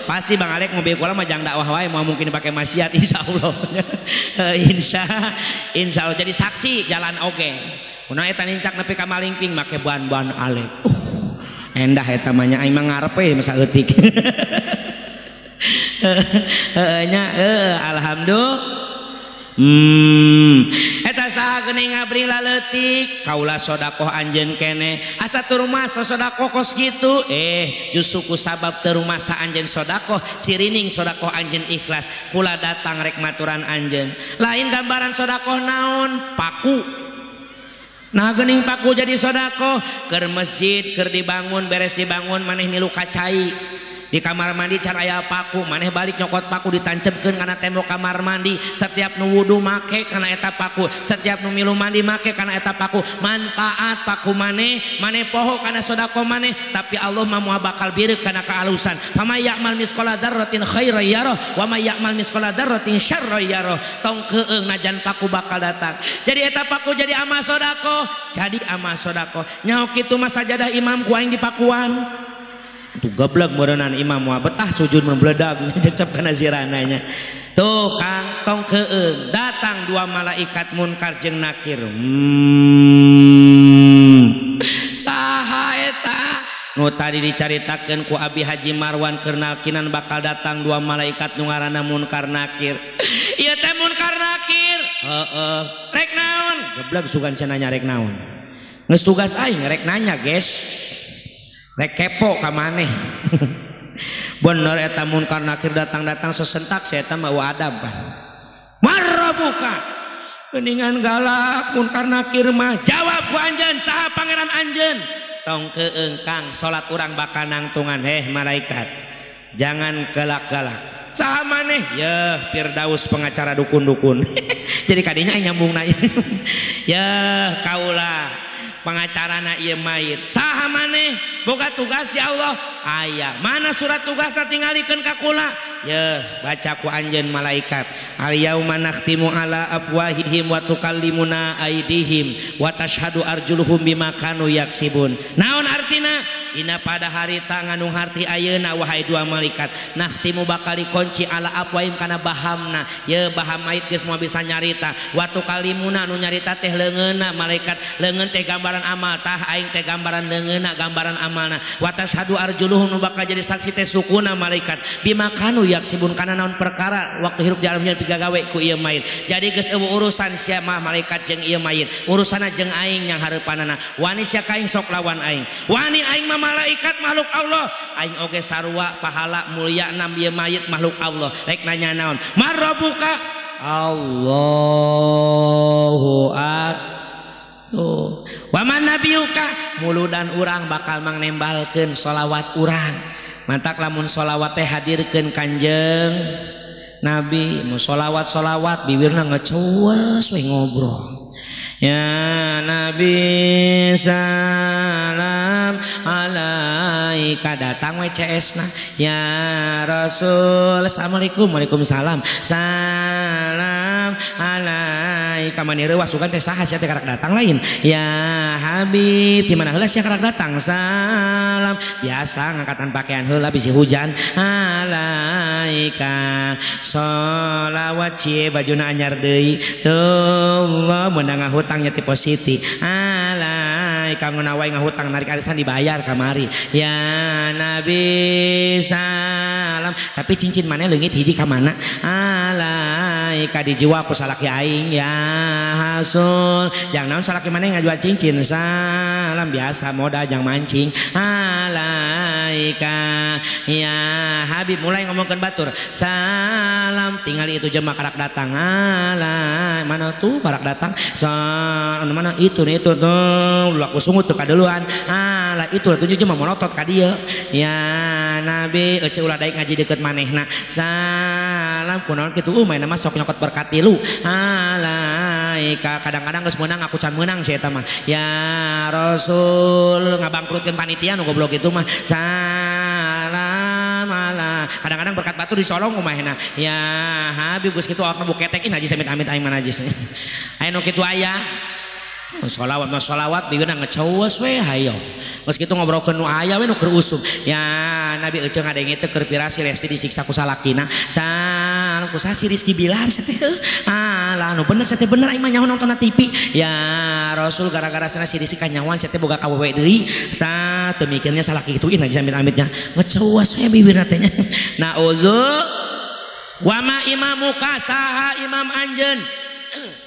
pasti Bang Alek mobil kula mah jang dakwah wae moal mungkin dipake maksiat insyaallah insya Allah jadi saksi jalan oge kunaon eta nincak nepi ka malingping make ban-ban Alek endah eta mah nya aing mah ngarep we masa eutik nya alhamdulillah eta saha Saha geuning ngabring laleutik kaula sodakoh anjeun keneh asa teu rumasa sodakoh kos kitu justru ku sabab teu rumasa anjeun sodakoh cirining sodakoh anjeun ikhlas kula datang rek maturan anjeun lain gambaran sodakoh naon paku. Nah geuning paku jadi sodakoh keur masjid keur dibangun beres dibangun maneh milu kacai di kamar mandi can aya paku maneh balik nyokot paku ditancepkeun kana tembok kamar mandi setiap nu wudu make kana eta paku setiap nu milu mandi make kana eta paku manfaat paku maneh maneh poho kana sodakoh maneh tapi Allah mah moal bakal bireuk kana kaalusan famay ya'mal misqala dzarratin khairan yarah wa may ya'mal misqala dzarratin syarran yarah tong keueung najan paku bakal datang jadi eta paku jadi amal sodakoh jadi amal sodakoh nyaho kitu mah sajadah imam ku aing dipakuan tuh gablek meureunan imam moal betah sujud membeledag cecep kana zirananya tuh Kang tong keueung datang dua malaikat munkar jeung nakir saha eta nu tadi dicaritakeun ku Abi Haji Marwan keur nalkinan bakal datang dua malaikat nu ngaranna munkar nakir ieu teh munkar nakir heeh rek naon gablek sugan cenah nanya rek naon geus tugas aing rek nanya guys rek kepo ka maneh bener eta munkar nakir datang-datang sesentak saya eta mah adab marrabuka geuningan galak munkar nakir mah jawab ku anjeun saha pangeran anjeun tong keueung Kang salat urang bakal nangtungan heh malaikat jangan galak-galak saha maneh yeuh Firdaus pengacara dukun-dukun jadi kadinya aing nyambungna yeuh kaula pengacarana ieu mayit saha maneh boga tugas ya Allah aya mana surat tugasna tingalikeun ka kula yeuh baca ku anjeun malaikat al yauma nakhtimu ala afwahihim wa tukallimuna aidihim wa tashhadu arjuluhum bima kanu yaksibun naon artina dina pada hari ngandung harti ayeuna wahai dua malaikat nakhtimu bakal dikunci ala afwahihim kana bahamna yeuh baham mayit geus moal bisa nyarita wa tukallimuna nu nyarita teh leungeunna malaikat leungeun teh gambaran amal tah aing teh gambaran leungeunna gambaran amalna wa tashhadu arjuluhum nu bakal jadi saksi teh sukuna malaikat bima kanu yaksibun kana naon perkara waktu hirup di alam dunya pigagawe ku ieu mayit jadi geus eueuh urusan sia mah malaikat jeung ieu mayit urusanna jeung aing yang hareupanana wani sia ka aing sok lawan aing wani aing mah malaikat makhluk Allah aing oge sarua pahala mulia nam ieu mayit makhluk Allah rek nanya naon marrabuka Allahu akbar tuh waman nabiyuka muludan urang bakal mangnembalkeun sholawat urang mantak lamun sholawat teh hadirkeun Kanjeng Nabi mu sholawat-sholawat bibirna ngecuas we ngobrol ya Nabi salam alaika datang we CS na ya Rasul assalamualaikum waalaikumsalam salam alaika mani reuah sugan teh saha sia teh karak datang lain ya Habib di mana heula sia karak datang salam biasa ngangkatan pakaian heula bisi hujan alaika sholawat cie bajuna anyar deui tuh meunang ngahutangnya ti positi alaika ngunawai ngahutang narik arisan dibayar kamari ya Nabi salam tapi cincin mana leungit hiji ka mana alaika dijual ku salaki aing ya Hasul jangan naon salaki mana ngajual cincin salam biasa modal jang mancing alaika ya Habib mulai ngomongkeun batur salam tinggali itu jema karak datang alai mana tuh karak datang mana itu nih itu tuh laku sungut tuh kaduluan alah itu tujuh jema melotot ka dieu ya Nabi ece ulah daek ngaji deket manehna salam kunaon kitu main mah sok nyokot berkat tilu alaika kadang-kadang geus meunang aku can meunang si eta mah ya Rasul ngabangkrutkeun panitia nu goblok itu mah salam ala kadang-kadang berkat batu dicolong kumahna ya Habib geus kitu awakna buketekin najis amit-amit aing mah najis aya nu kitu aya sholawat mah sholawat bibirna ngeceueus we hayo geus kitu ngobrolkeun nu aya we nu keur usum ya Nabi euceung ngadenge teh keur pirasi Lesti disiksa ku salakina salam ku si Rizky Bilar teh alah nu bener teh bener aing mah nyaho nonton TV ya Rasul gara-gara cenah si Rizky kanyawan teh boga ka wewe deui sa teu mikirnya salaki kituin aja amit-amitnya ngeceueus we bibirna teh nya naudzu wa ma imamuka saha imam anjeun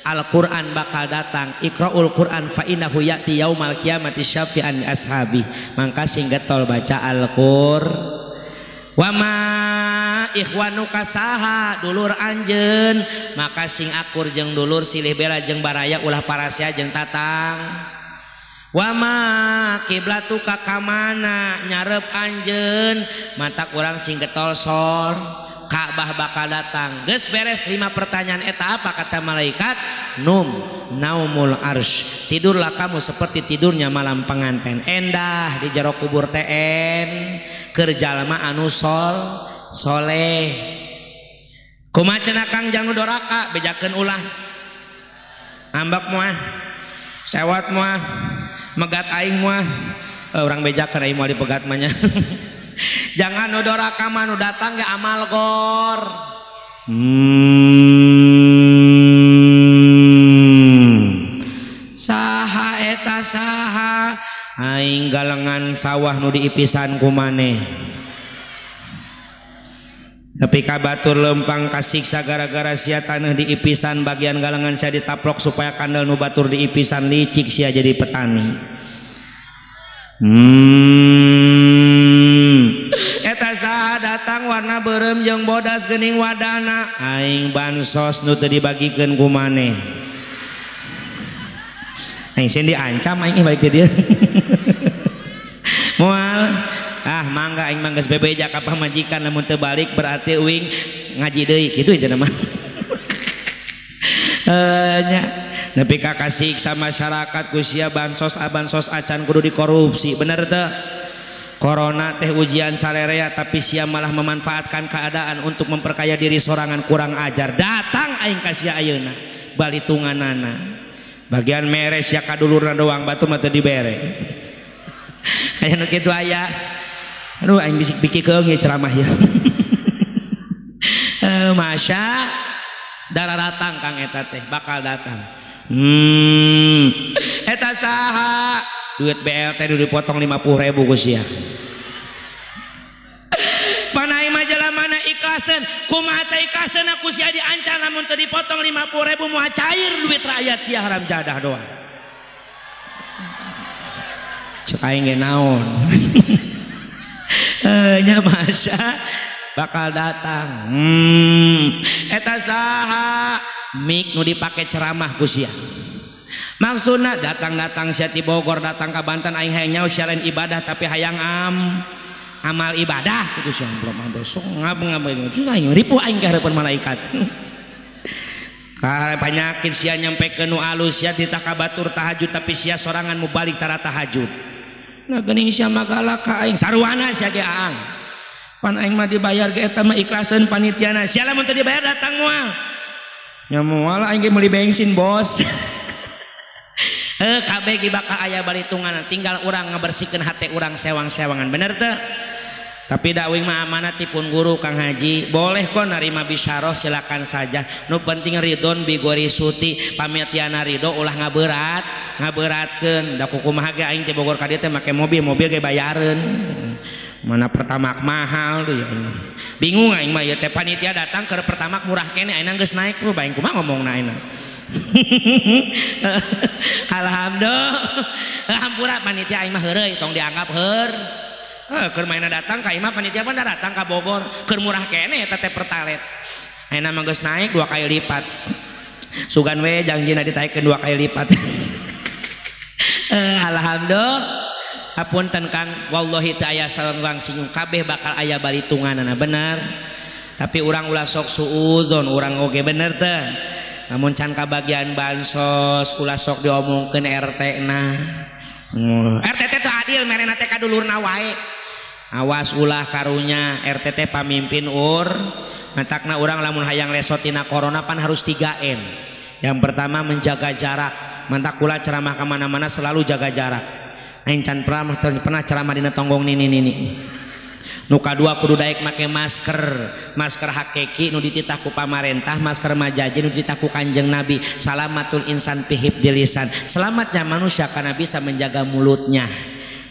Al-Qur'an bakal datang. Iqra'ul Qur'an fa innahu ya'ti yaumal qiyamati syafi'an li ashabi. Mangka sing getol baca Al-Qur'an. Wama ikhwanuka saha dulur anjeun, maka sing akur jeung dulur silih bela jeung baraya ulah parasea jeung tatang. Wama kiblatuka kamana nyarep anjeun, mata kurang sing getol sor. Ka'bah bakal datang. Geus beres 5 pertanyaan eta apa kata malaikat? Num naumul arsy. Tidurlah kamu seperti tidurnya malam pengantin. Endah di jero kubur TN keur jalma anu soleh. Kumaha cenah Kang jang nu doraka bejakeun ulah. Ambak moah, sewot moah, megat aing moah. Urang bejakeun aing moal dipegat mah nya. Jangan nu doraka mah nu datang ge amal gor. Saha eta saha aing galengan sawah nu diipisan ku maneh. Tapi ka batur lempang kasiksa gara-gara sia taneuh diipisan bagian galengan sia ditaplok supaya kandel nu batur diipisan licik sia jadi petani. Eta saha datang warna beureum jeung bodas geuning wadana aing bansos nu teu dibagikeun ku maneh. Aing sieun diancam aing balik di dieu. Moal ah mangga aing mah geus bebeja ka pamajikan lamun teu balik berarti uing ngaji deui kitu intina mah. Nya nepi ka kasiksa masyarakat ku sia bansos bansos acan kudu dikorupsi bener teu? Corona teh ujian salerea tapi sia malah memanfaatkan keadaan untuk memperkaya diri sorangan kurang ajar. Datang aing ka sia ayeuna balitunganana. Bagian mere sia kadulurna doang batu mah teu dibere. Aya nu kitu aya. Aduh aing bisik pikirkeun ieu ceramah ieu. Masya darah datang Kang eta teh bakal datang. Eta saha duit BLT nu dipotong 50.000 ku sia. Panai majalah mana ikhlaseun, kumaha teh ikhlaseun ku sia diancam lamun teu dipotong 50.000 moal cair duit rakyat sia haram jadah doang. Cek aing ge naon. Nya masa bakal datang. Eta saha mik nu dipake ceramah ku sia. Maksudna datang-datang sia ti Bogor datang ka Banten aing hayang nyaho sia lain ibadah tapi hayang amal ibadah kitu sia belum besok ngab-ngab susah aing ripuh aing ka hareupeun malaikat. Ka penyakit sia nyampe ke nu alus sia ditah ka batur tahajud tapi sia sorangan mubalik tara tahajud. Nah geuning sia mah galak ka aing saruana sia ge aang. Pan aing mah dibayar ge eta mah ikhlaseun panitiana. Sia lamun teu dibayar datang moal. Nya moal aing ge meuli bensin bos. Kabeh ge bakal aya balitungan tinggal urang ngabersihkeun hate urang sewang-sewangan bener teu? Tapi da uing mah amanat tipun guru Kang Haji boleh kok narima bisyarah silakan saja nu penting ridon bigori suti pamitiana ridho ulah ngaberat ngaberatkeun da kumaha ge aing teh Bogor ka dieu teh make mobil mobil ge bayareun mana pertamax mahal tuh ya bingung aing mah ieu teh panitia datang ke pertamax murah keneh ayeuna geus naik lu bae kumaha ngomongna ayeuna. Alhamdulillah hampura panitia aing mah heureuy tong dianggap heur. Keur maena datang ka imah panitia pan datang ka Bogor keur murah keneh eta teh pertalet. Ayeuna mah geus naik 2 kali lipat. Sugan we jangjina ditaikeun 2 kali lipat. Alhamdulillah. Hapunten Kang, wallahi teu aya sareng singgung kabeh bakal aya balitunganana bener. Tapi urang ulah sok suudzon, urang oge bener teh. Namun can kabagian bansos ulah sok diomongkeun RT na. RT teh teu adil merena teh kadulurna wae. Awas ulah karunya RT teh pamimpin ur. Matakna urang lamun hayang lesot tina corona pan harus 3M. Yang pertama menjaga jarak. Mantak kula ceramah ka mana-mana selalu jaga jarak. Aing can pernah ceramah dina tonggong nini-nini. Nu kadua kudu daek make masker. Masker hakiki nu dititah ku pamarentah, masker majaji nu dititah ku Kanjeng Nabi. Salamatul insan fi hifdzil lisan. Selamatnya manusia karena bisa menjaga mulutnya.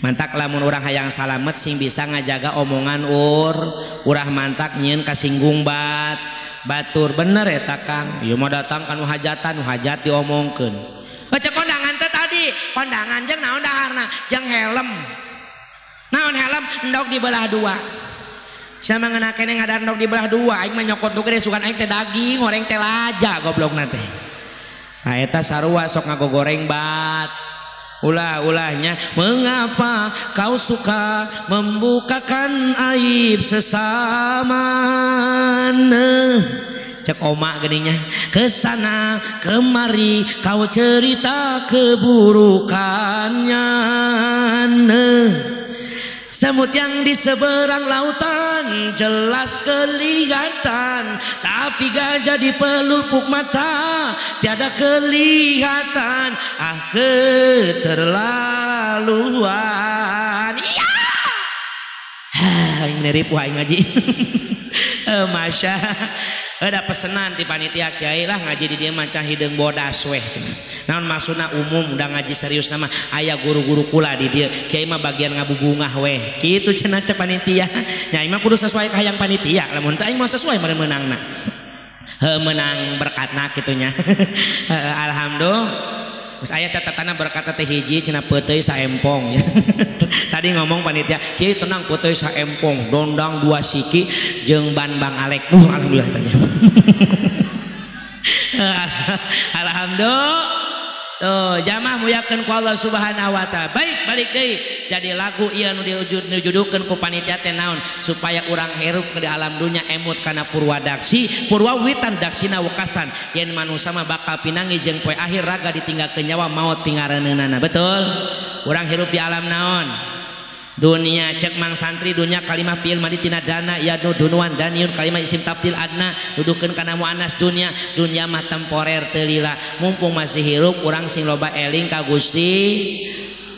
Mantak lamun urang hayang salamet sing bisa ngajaga omongan urah mantak nyieun kasinggung batur bener eta Kang. Ieu mah datang kanu hajatan, nu hajat diomongkeun. Cek kondangan teh tadi, kondangan jeung naon daharna? Jeung helm. Naon helm? Endog dibelah dua. Sama ngeuna keneh ngadar endog dibelah dua, aing mah nyokot nu gede sugan aing teh daging, goreng teh laja goblokna teh. Nah eta sarua sok ngagogoreng ulah-ulahnya mengapa kau suka membukakan aib sesama. Cek oma geninya kesana kemari kau cerita keburukannya. Semut yang di seberang lautan jelas kelihatan, tapi gajah di pelupuk mata tiada kelihatan. Ah, keterlaluan. Iya. Aing nerip aing ngaji. Masya. Ada pesenan ti panitia kiai lah ngaji di dieu maca hideung bodas weh. Naon maksudna umum udah ngaji serius nama aya guru-guru kula di dieu. Kiai mah bagian ngabubungah weh. Kitu cenah cek panitia. Nya aing mah kudu sesuai ka hayang panitia. Lamun teh aing mah sesuai meunangna. Heuh meunang berkatna kitu nya. Alhamdulillah. Geus aya catatana berkat teh hiji cenah peuteuy saempong. Tadi ngomong panitia, kiai tenang peuteuy saempong, dondang 2 siki jeung ban Bang Alek. Alhamdulillah tanya. Alhamdulillah. Tuh, jamaah muyakeun ku Allah Subhanahu wa taala. Baik, balik deui. Jadi lagu ieu nu dijudukeun ku panitia teh naon supaya urang hirup di alam dunya emut kana purwadaksi, purwawitan daksina wekasan. Yen manusa mah bakal pinangi jeung poe akhir raga ditinggalkeun nyawa maot pingareunana. Betul? Urang hirup di alam naon? Dunia. Cek mang santri dunia kalimah fi'il madi tina dana yadnu dunuan daniun kalimah isim tafdil adna dudukeun kana muannas dunia. Dunia mah temporer teu lila, mumpung masih hirup urang sing loba eling ka Gusti,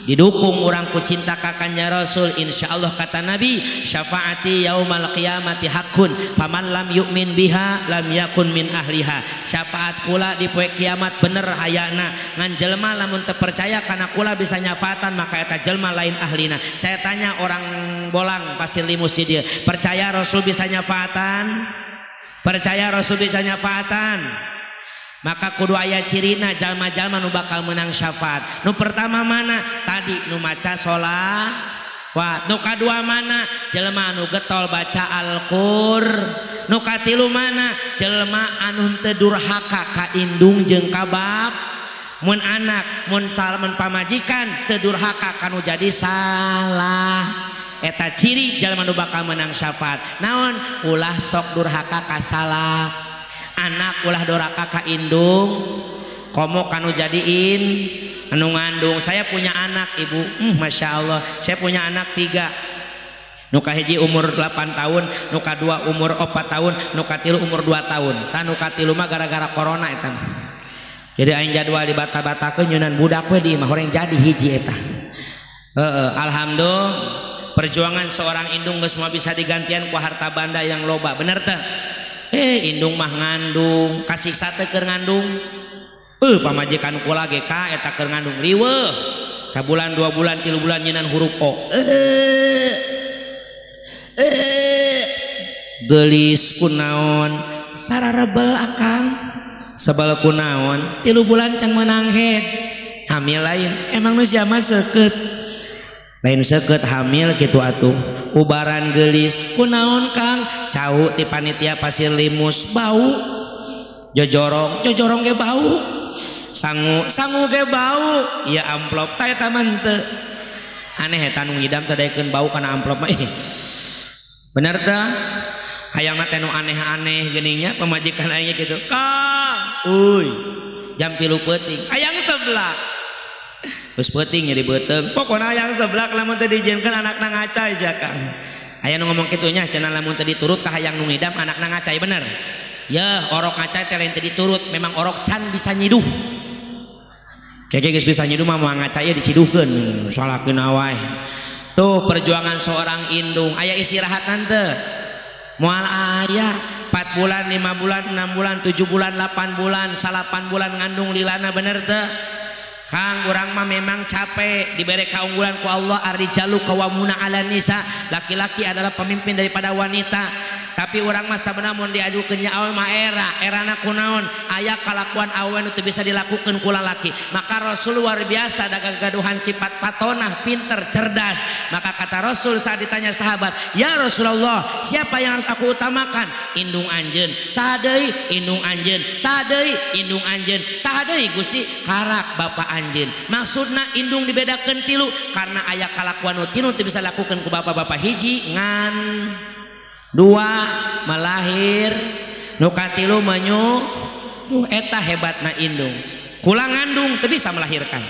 didukung urang ku cinta ka Kanjeng Rasul. Insyaallah kata Nabi, syafaati yaumal qiyamati hakun faman lam yu'min biha lam yakun min ahliha. Syafaat kula di poe kiamat bener hayana, ngan jelema lamun teu percaya kana kula bisa nyafaatan maka eta jelema lain ahlina. Saya tanya orang Bolang Pasir Limus di dieu, percaya Rasul bisa nyafaatan? Percaya Rasul bisa nyafaatan? Maka kudu aya cirina jalma-jalma nu bakal menang syafaat. Nu pertama mana? Tadi nu maca sholawat. Nu kadua mana? Jelema anu getol baca Al-Qur. Nu katilu mana? Jelema anu teu durhaka ka indung jeung ka bap. Mun anak, mun salmen pamajikan teu durhaka kanu jadi salah. Eta ciri jelema nu bakal menang syafaat. Naon? Ulah sok durhaka ka salah. Anak ulah doraka ka indung, komo kanu jadiin anu ngandung. Saya punya anak ibu, masya Allah, saya punya anak 3. Nu kahiji umur 8 tahun, nu kadua umur 4 tahun, nu katilu umur 2 tahun. Tah nu katilu mah gara-gara corona eta. Jadi aing jadwal dibata-batakeun nyeunan budak we di imah horeng jadi hiji eta. Alhamdulillah, perjuangan seorang indung geus moal bisa digantian ku harta banda yang loba. Bener teh? Indung mah ngandung, kasiksa teh keur ngandung. Pamajikan kula ge ka eta keur ngandung riweuh. Sabulan, 2 bulan, 3 bulan nyinan huruf O. Geulis kunaon, sararebel akang. Sebel kunaon, 3 bulan can meunang head. Hamil lain, emang nu sia mah seukeut. Lain seukeut hamil kitu atuh. Ubaran geulis kunaon Kang, cau ti panitia Pasir Limus bau, jojorong jojorong ge bau, sangu sangu ge bau, ya amplop tah eta mah henteu. Aneh eta nu ngidam teh daekeun bau kana amplop mah. Bener teh? Hayangna teh nu aneh-aneh geuning nya pamajikan aing kitu. Kang, uy, jam 3 peuting hayang seblak. Geus peuting nyeri beuteung. Pokona hayang seblak lamun teu diizinkeun anakna ngacai sia Kang. Aya nu ngomong kitu nya cenah lamun teu diturut ka hayang nu ngidam anakna ngacai, bener? Yeuh, orok ngacai teh lain teu diturut, memang orok can bisa nyiduh. Keke geus bisa nyiduh mah moal ngacai ye diciduhkeun, salahkeun wae. Tuh perjuangan seorang indung, aya istirahat teu? Moal aya. 4 bulan, 5 bulan, 6 bulan, 7 bulan, 8 bulan, 8 bulan ngandung lilana, bener teu? Kang urang mah memang capek diberi keunggulan ku Allah, ar-rijalu qawwamuna 'alan nisa, laki-laki adalah pemimpin daripada wanita. Tapi urang mah sabenerna mun diajukeun nya awe mah era, erana kunaon, aya kalakuan awe nu teu bisa dilakukeun ku lalaki. Maka Rasul luar biasa da gagaduhan sifat patonah, pinter, cerdas. Maka kata Rasul saat ditanya sahabat, "Ya Rasulullah, siapa yang harus aku utamakan?" Indung anjeun. Saha deui? Indung anjeun. Saha deui? Indung anjeun. Saha deui Gusti? Karak bapa anjeun. Maksudna indung dibedakeun tilu karena aya kalakuan nu tinu teu bisa lakukeun ku bapak-bapak. Hiji ngan, dua melahir, nu katilu menyu. Eta hebatna indung. Kula ngandung teu bisa melahirkan.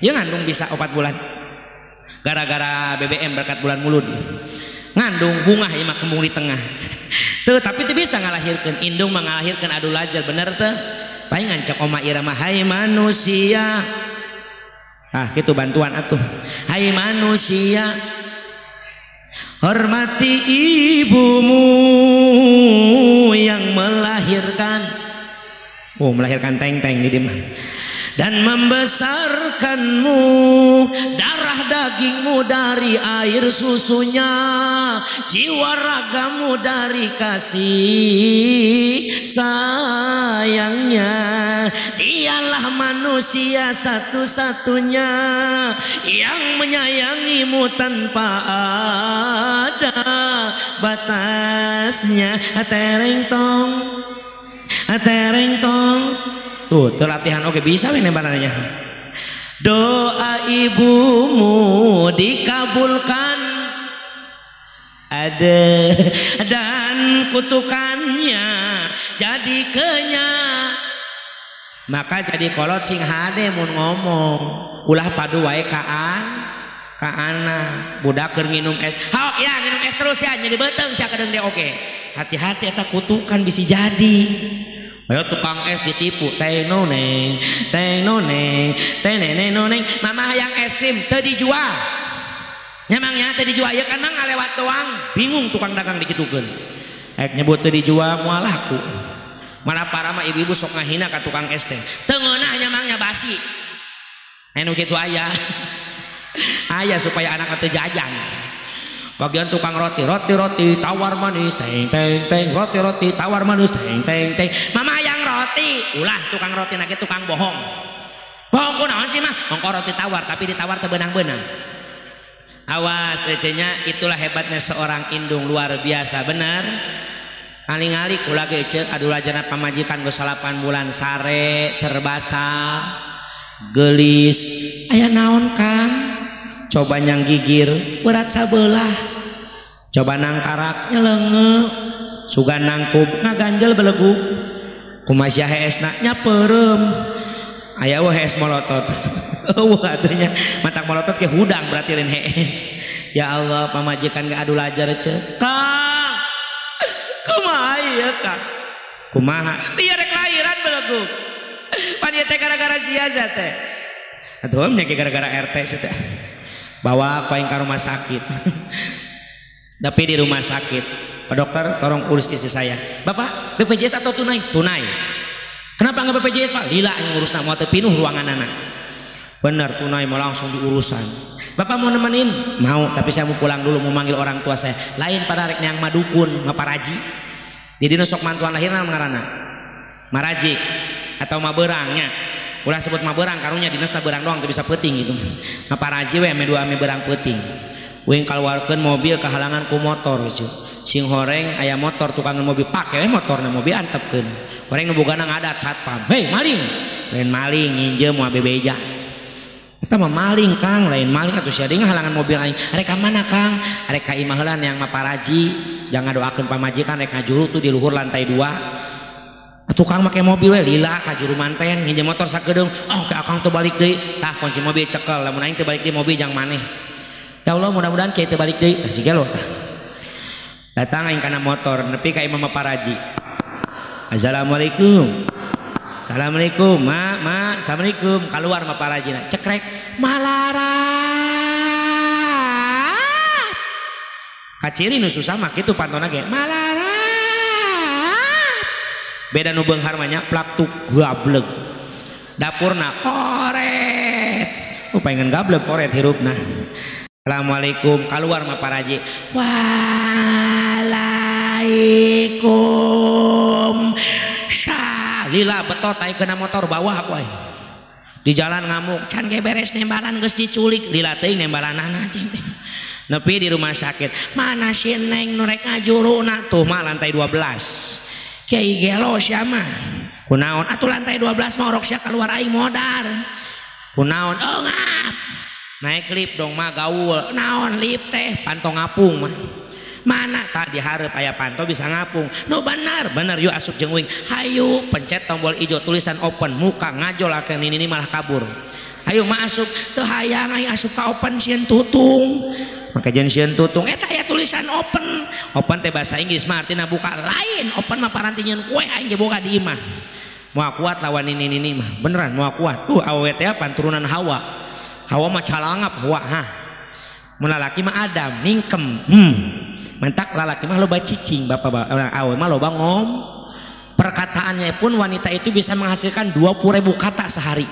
Ieu ngandung bisa 4 bulan. Gara-gara BBM berkat bulan mulud. Ngandung bungah ieu mah kembung di tengah. Teu tapi teu bisa ngalahirkeun. Indung mah ngalahirkeun adu lajar bener teu? Paling ngancak Oma Irama, hai manusia. Ah gitu bantuan atuh. Hai manusia, hormati ibumu yang melahirkan. Oh, melahirkan teng-teng di mah. Dan membesarkanmu, darah dagingmu dari air susunya, jiwa ragamu dari kasih sayangnya. Dialah manusia satu-satunya yang menyayangimu tanpa ada batasnya. Tereng tong, tereng tong. Tuh, tuh latihan oke bisa we nembarannya. Doa ibumu dikabulkan, ada dan kutukannya jadi kenya. Maka jadi kolot sing hade mun ngomong, ulah padu wae ka anak. Budak keur nginum es, haok ya nginum es terus ya jadi beuteung sia kedeung dia oke. Hati-hati eta kutukan bisi jadi. Ayo tukang es ditipu, teh noneng, teh noneng, teh neneng noneng, mama hayang es krim teu dijual. Nyamangnya teu dijual ya kan mang ngalewat doang, bingung tukang dagang dikitukeun. Ek nyebut teu dijual moal laku. Malah para mah ibu-ibu sok ngahina ka tukang es teh. Teu ngeunah nyamangnya basi. Anu kitu aya. Aya supaya anak teu jajan. Bagian tukang roti, roti roti tawar manis, teng teng teng, roti roti tawar manis, teng teng teng. Mama yang roti, ulah tukang roti nage tukang bohong. Bohong kunaon sih mah? Ongko roti tawar tapi ditawar teu beunang-beunang. Awas ecenya, itulah hebatnya seorang indung luar biasa, benar. Aling-ali kula ge ece adu lajana pamajikan geus 8 bulan sare serbasa geulis. Aya naon Kang? Coba nyang gigir berat sabelah, coba nangkarak nyelenge, sugan nangkub ngaganjel belegu, kumasya heesna nyaperem, aya weh hees molotot, eueuh atunya matak molotot ke hudang berarti lain hees. Ya Allah pamajikan gak adu lajar ce, Kang, kumaha ieu Kang, kumaha, biar rek lahiran belegu, pan ieu teh gara-gara sia teh, atuh nya gara-gara RT sih teh. Bawa paling ke rumah sakit. Tapi di rumah sakit, Pak dokter tolong urus istri saya. Bapak BPJS atau tunai? Tunai. Kenapa nggak BPJS Pak? Lila yang ngurus mau pinuh ruangan anak. Benar tunai mau langsung diurusan. Bapak mau nemenin? Mau, tapi saya mau pulang dulu mau manggil orang tua saya. Lain pada rek yang madukun, ngaparaji. Jadi nusok mantuan lahirna ngaranna. Maraji atau maberangnya. Ulah sebut mah berang karunya dinas berang doang teu bisa peuting gitu. Ngaparaji we ame dua ame berang peuting. Uing kaluarkeun mobil kahalangan ku motor gitu. Sing horeng aya motor tukang mobil pake we motorna mobil antepkeun. Horeng nu bogana ngadat satpam. Hei maling. Lain maling nginjem moal bebeja. Eta mah maling Kang, lain maling atuh sia deui ngahalangan mobil aing. Arek ka mana Kang? Arek ka imah heula yang maparaji, jangan doakeun pamajikan rek ngajuru tuh di luhur lantai 2. Tukang make mobil we lila ka juru manten nginjem motor sakedeung, oh ke akang teu balik deui, tah kunci mobil cekel lamun aing teu balik deui mobil jang maneh. Ya Allah mudah-mudahan kieu teu balik deui, tah siga lo tah. Datang aing kana motor nepi ka imah Paraji. Assalamualaikum. Assalamualaikum, ma, ma, assalamualaikum. Keluar ma Parajina, cekrek, malarat. Kaciri nu susah mah kitu pantona ge, malarat. Beda nu beunghar mah nya plak tuk gableg. Dapurna korek. Paingan gablek koret hirupna. Assalamualaikum keluar mah paraji. Waalaikum lila betot aing kena motor bawah aku aing. Di jalan ngamuk can ge beres nembalan geus diculik lila teuing nembalanana cing teh. Nepi di rumah sakit mana si neng nu rek ngajuruna tuh mah lantai 12. Kiai gelo sia mah. Kunaon atuh lantai 12 mah orok sia keluar aing modar. Kunaon eungap. Naik lift dong mah gaul. Naon lift teh panto ngapung mah. Mana tadi hareup aya panto bisa ngapung. Nu bener, bener yuk asup jeung uing. Hayu pencet tombol ijo tulisan open, muka ngajol akan ini malah kabur. Hayu mah asup, teu hayang aing asup ka open sieun tutung. Maka jeung sieun tutung eta aya tulisan open. Open teh bahasa Inggris mah artina buka lain. Open mah paranti nyeun kue aing ge boga di imah. Moal kuat lawan ini mah. Beneran moal kuat. Tuh awewe teh pan turunan Hawa. Hawa mah calangap Hawa hah. Mun lalaki mah Adam ningkem. Mentak lalaki mah loba cicing bapak awe mah loba ngom. Perkataannya pun wanita itu bisa menghasilkan 20.000 kata sehari.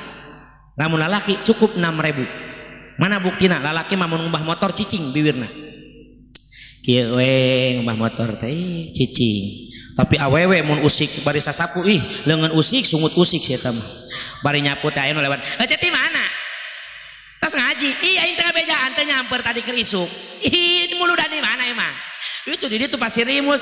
Lamun lalaki cukup 6.000. Mana buktina lalaki mah mun ngumbah motor cicing bibirna. Kieu we ngumbah motor teh cicing. Tapi awewe mun usik bari sasapu ih leungeun usik sungut usik sia eta mah. Bari nyapu teh aya nu lewat. "Heuh ti mana?" Terus ngaji, iya aing teh bejaan teh nyamper tadi keur isuk. Ih, muludan di mana emang? Itu di ditu Pasir Limus.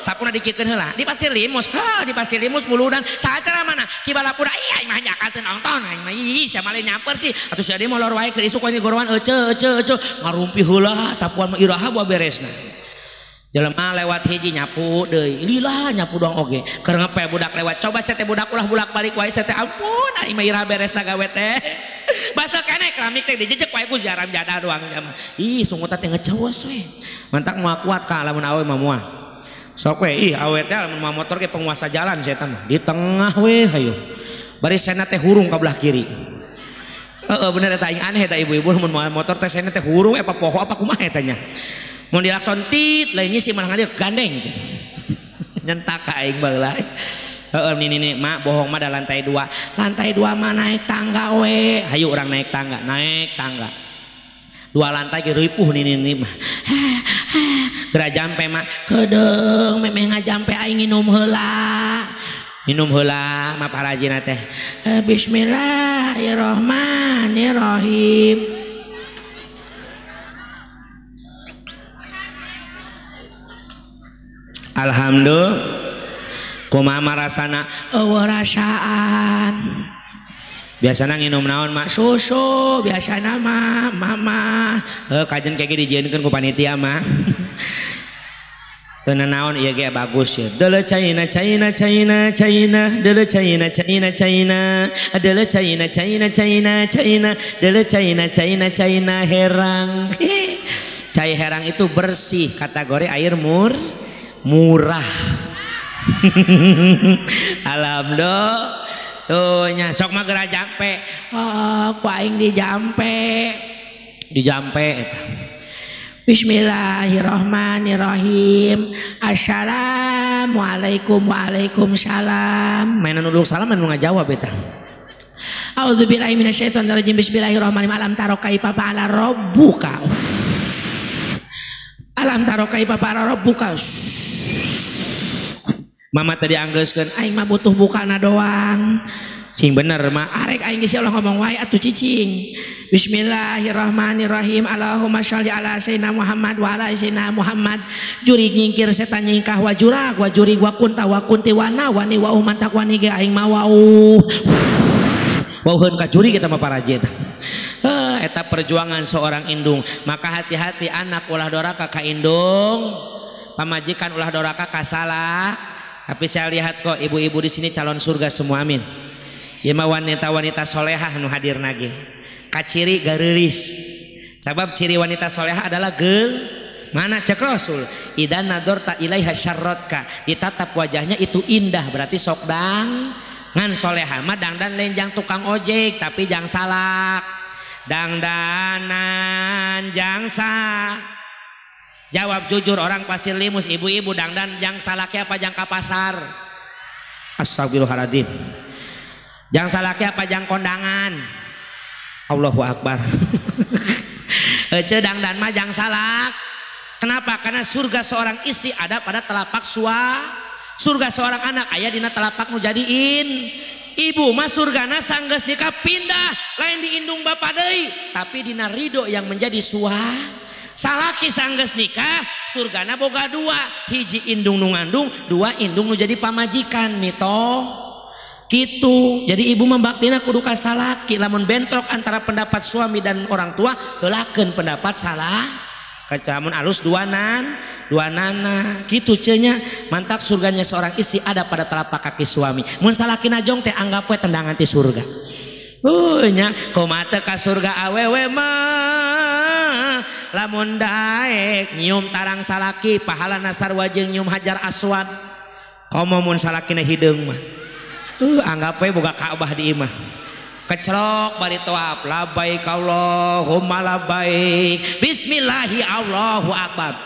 Sapuna dikikeun heula. Di Pasir Limus. Heuh, di Pasir Limus muludan. Sacara mana? Ki Balapura. Iya aing mah nyakal teu nonton aing mah. Ih, sia mah nyamper sih. Atuh sia deui molor wae keur isuk we gorowan ece ece ece. Ngarumpi heula sapuan mah iraha buah beresna. Jelema lewat hiji nyapu deui. Lila nyapu doang oge. Keur ngepe budak lewat. Coba sia teh budak ulah bulak-balik wae sia teh ampun aing mah iraha beresna gawe teh. Basa kene keramik teh dijejek wae ku siaran jadah doang mah. Ih sungutan teh ngecewas we. Mantak moal kuat ka lamun awe mah moal. Sok we ih awe teh lamun moal motor ge penguasa jalan sia teh mah. Di tengah we hayu. Bari sena teh hurung ka belah kiri. Heeh bener eta aing aneh eta ibu-ibu lamun moal motor teh sena teh hurung apa poho apa kumaha eta nya. Mun dilakson tit lain ngisi malah ngalieu gandeng. Nyentak ka aing baheula. Heeh nini mak bohong mah da lantai 2. Lantai 2 mah naik tangga we. Hayu urang naik tangga, naik tangga. 2 lantai ge ripuh nini mah. Geura jampe mak. Kedeung memeh ngajampe aing nginum heula. Minum heula mah parajina teh. Bismillahirrahmanirrahim. Alhamdulillah. Kumaha rasana? Eueuh rasaan. Biasana nginum naon mak? Susu biasana mah mama. Heuh kajen kege dijieunkeun ku panitia mah. Teu naon ieu ge bagus ya. Deuleu China China China China, deuleu China China China, deuleu China China China China, deuleu China China China herang. Cai herang itu bersih, kategori air murah. Alhamdulillah. Tuh nya sok mah geura jampe. Oh, ku aing dijampe. Dijampe eta. Bismillahirrahmanirrahim. Assalamualaikum waalaikumsalam. Mainan nuduk salam anu ngajawab eta. A'udzubillahi minasyaitonirrajim. Bismillahirrahmanirrahim. Alam taro kaifa fa'ala rabbuka. Alam taro kaifa fa'ala rabbuka. Mama tadi anggeuskeun aing mah butuh bukana doang. Sing bener mah arek aing geus Allah ngomong wae atuh cicing. Bismillahirrahmanirrahim. Allahumma sholli ala sayyidina Muhammad wa ala sayyidina Muhammad. Jurig nyingkir setan nyingkah wa jurag wa jurig wa kunta wa kunti wa na wa ni wa umantak wa ni ge aing mah wau. Wauheun ka jurig eta mah paraje eta. Eta perjuangan seorang indung. Maka hati-hati anak ulah doraka ka indung, pamajikan ulah doraka ka salah. Tapi saya lihat kok ibu-ibu di sini calon surga semua, amin. Ieu mah wanita-wanita solehah nu hadir nage. Kaciri gareulis. Sabab ciri wanita solehah adalah gel. Mana cek Rasul? Idan nadorta ilaiha syarrotka. Ditatap wajahnya itu indah, berarti sok dang. Ngan solehah mah dangdan lain jang tukang ojek, tapi jang salak. Dangdanan jang sa. Jawab jujur orang Pasir Limus, ibu-ibu dangdan jang salaki apa jang ka pasar? Astagfirullahaladzim. Jang salaki apa jang kondangan? Allahu Akbar. Ece dangdan mah jang salak. Kenapa? Karena surga seorang istri ada pada telapak surga seorang anak aya dina telapak nu jadiin. Ibu mah surgana sanggeus nikah pindah lain di indung bapa deui, tapi dina ridho yang menjadi salaki sanggeus nikah surgana boga dua, hiji indung nu ngandung, dua indung nu jadi pamajikan mito. Gitu. Jadi ibu membaktina kudu ka salaki, lamun bentrok antara pendapat suami dan orang tua heulakeun pendapat salah. Kacamun alus dua nana gitu cenya. Mantak surganya seorang istri ada pada telapak kaki suami. Mun salaki najong teh anggap we tendangan ti surga. Nya kumaha teh ka surga awewe mah lamun daek nyium tarang salaki pahalana sarua jeung nyium hajar aswad. Komo mun salakina hideung mah. Anggap we boga Ka'bah di imah. Kecelok bari tawaf labbaik Allahumma labbaik bismillahi Allahu akbar.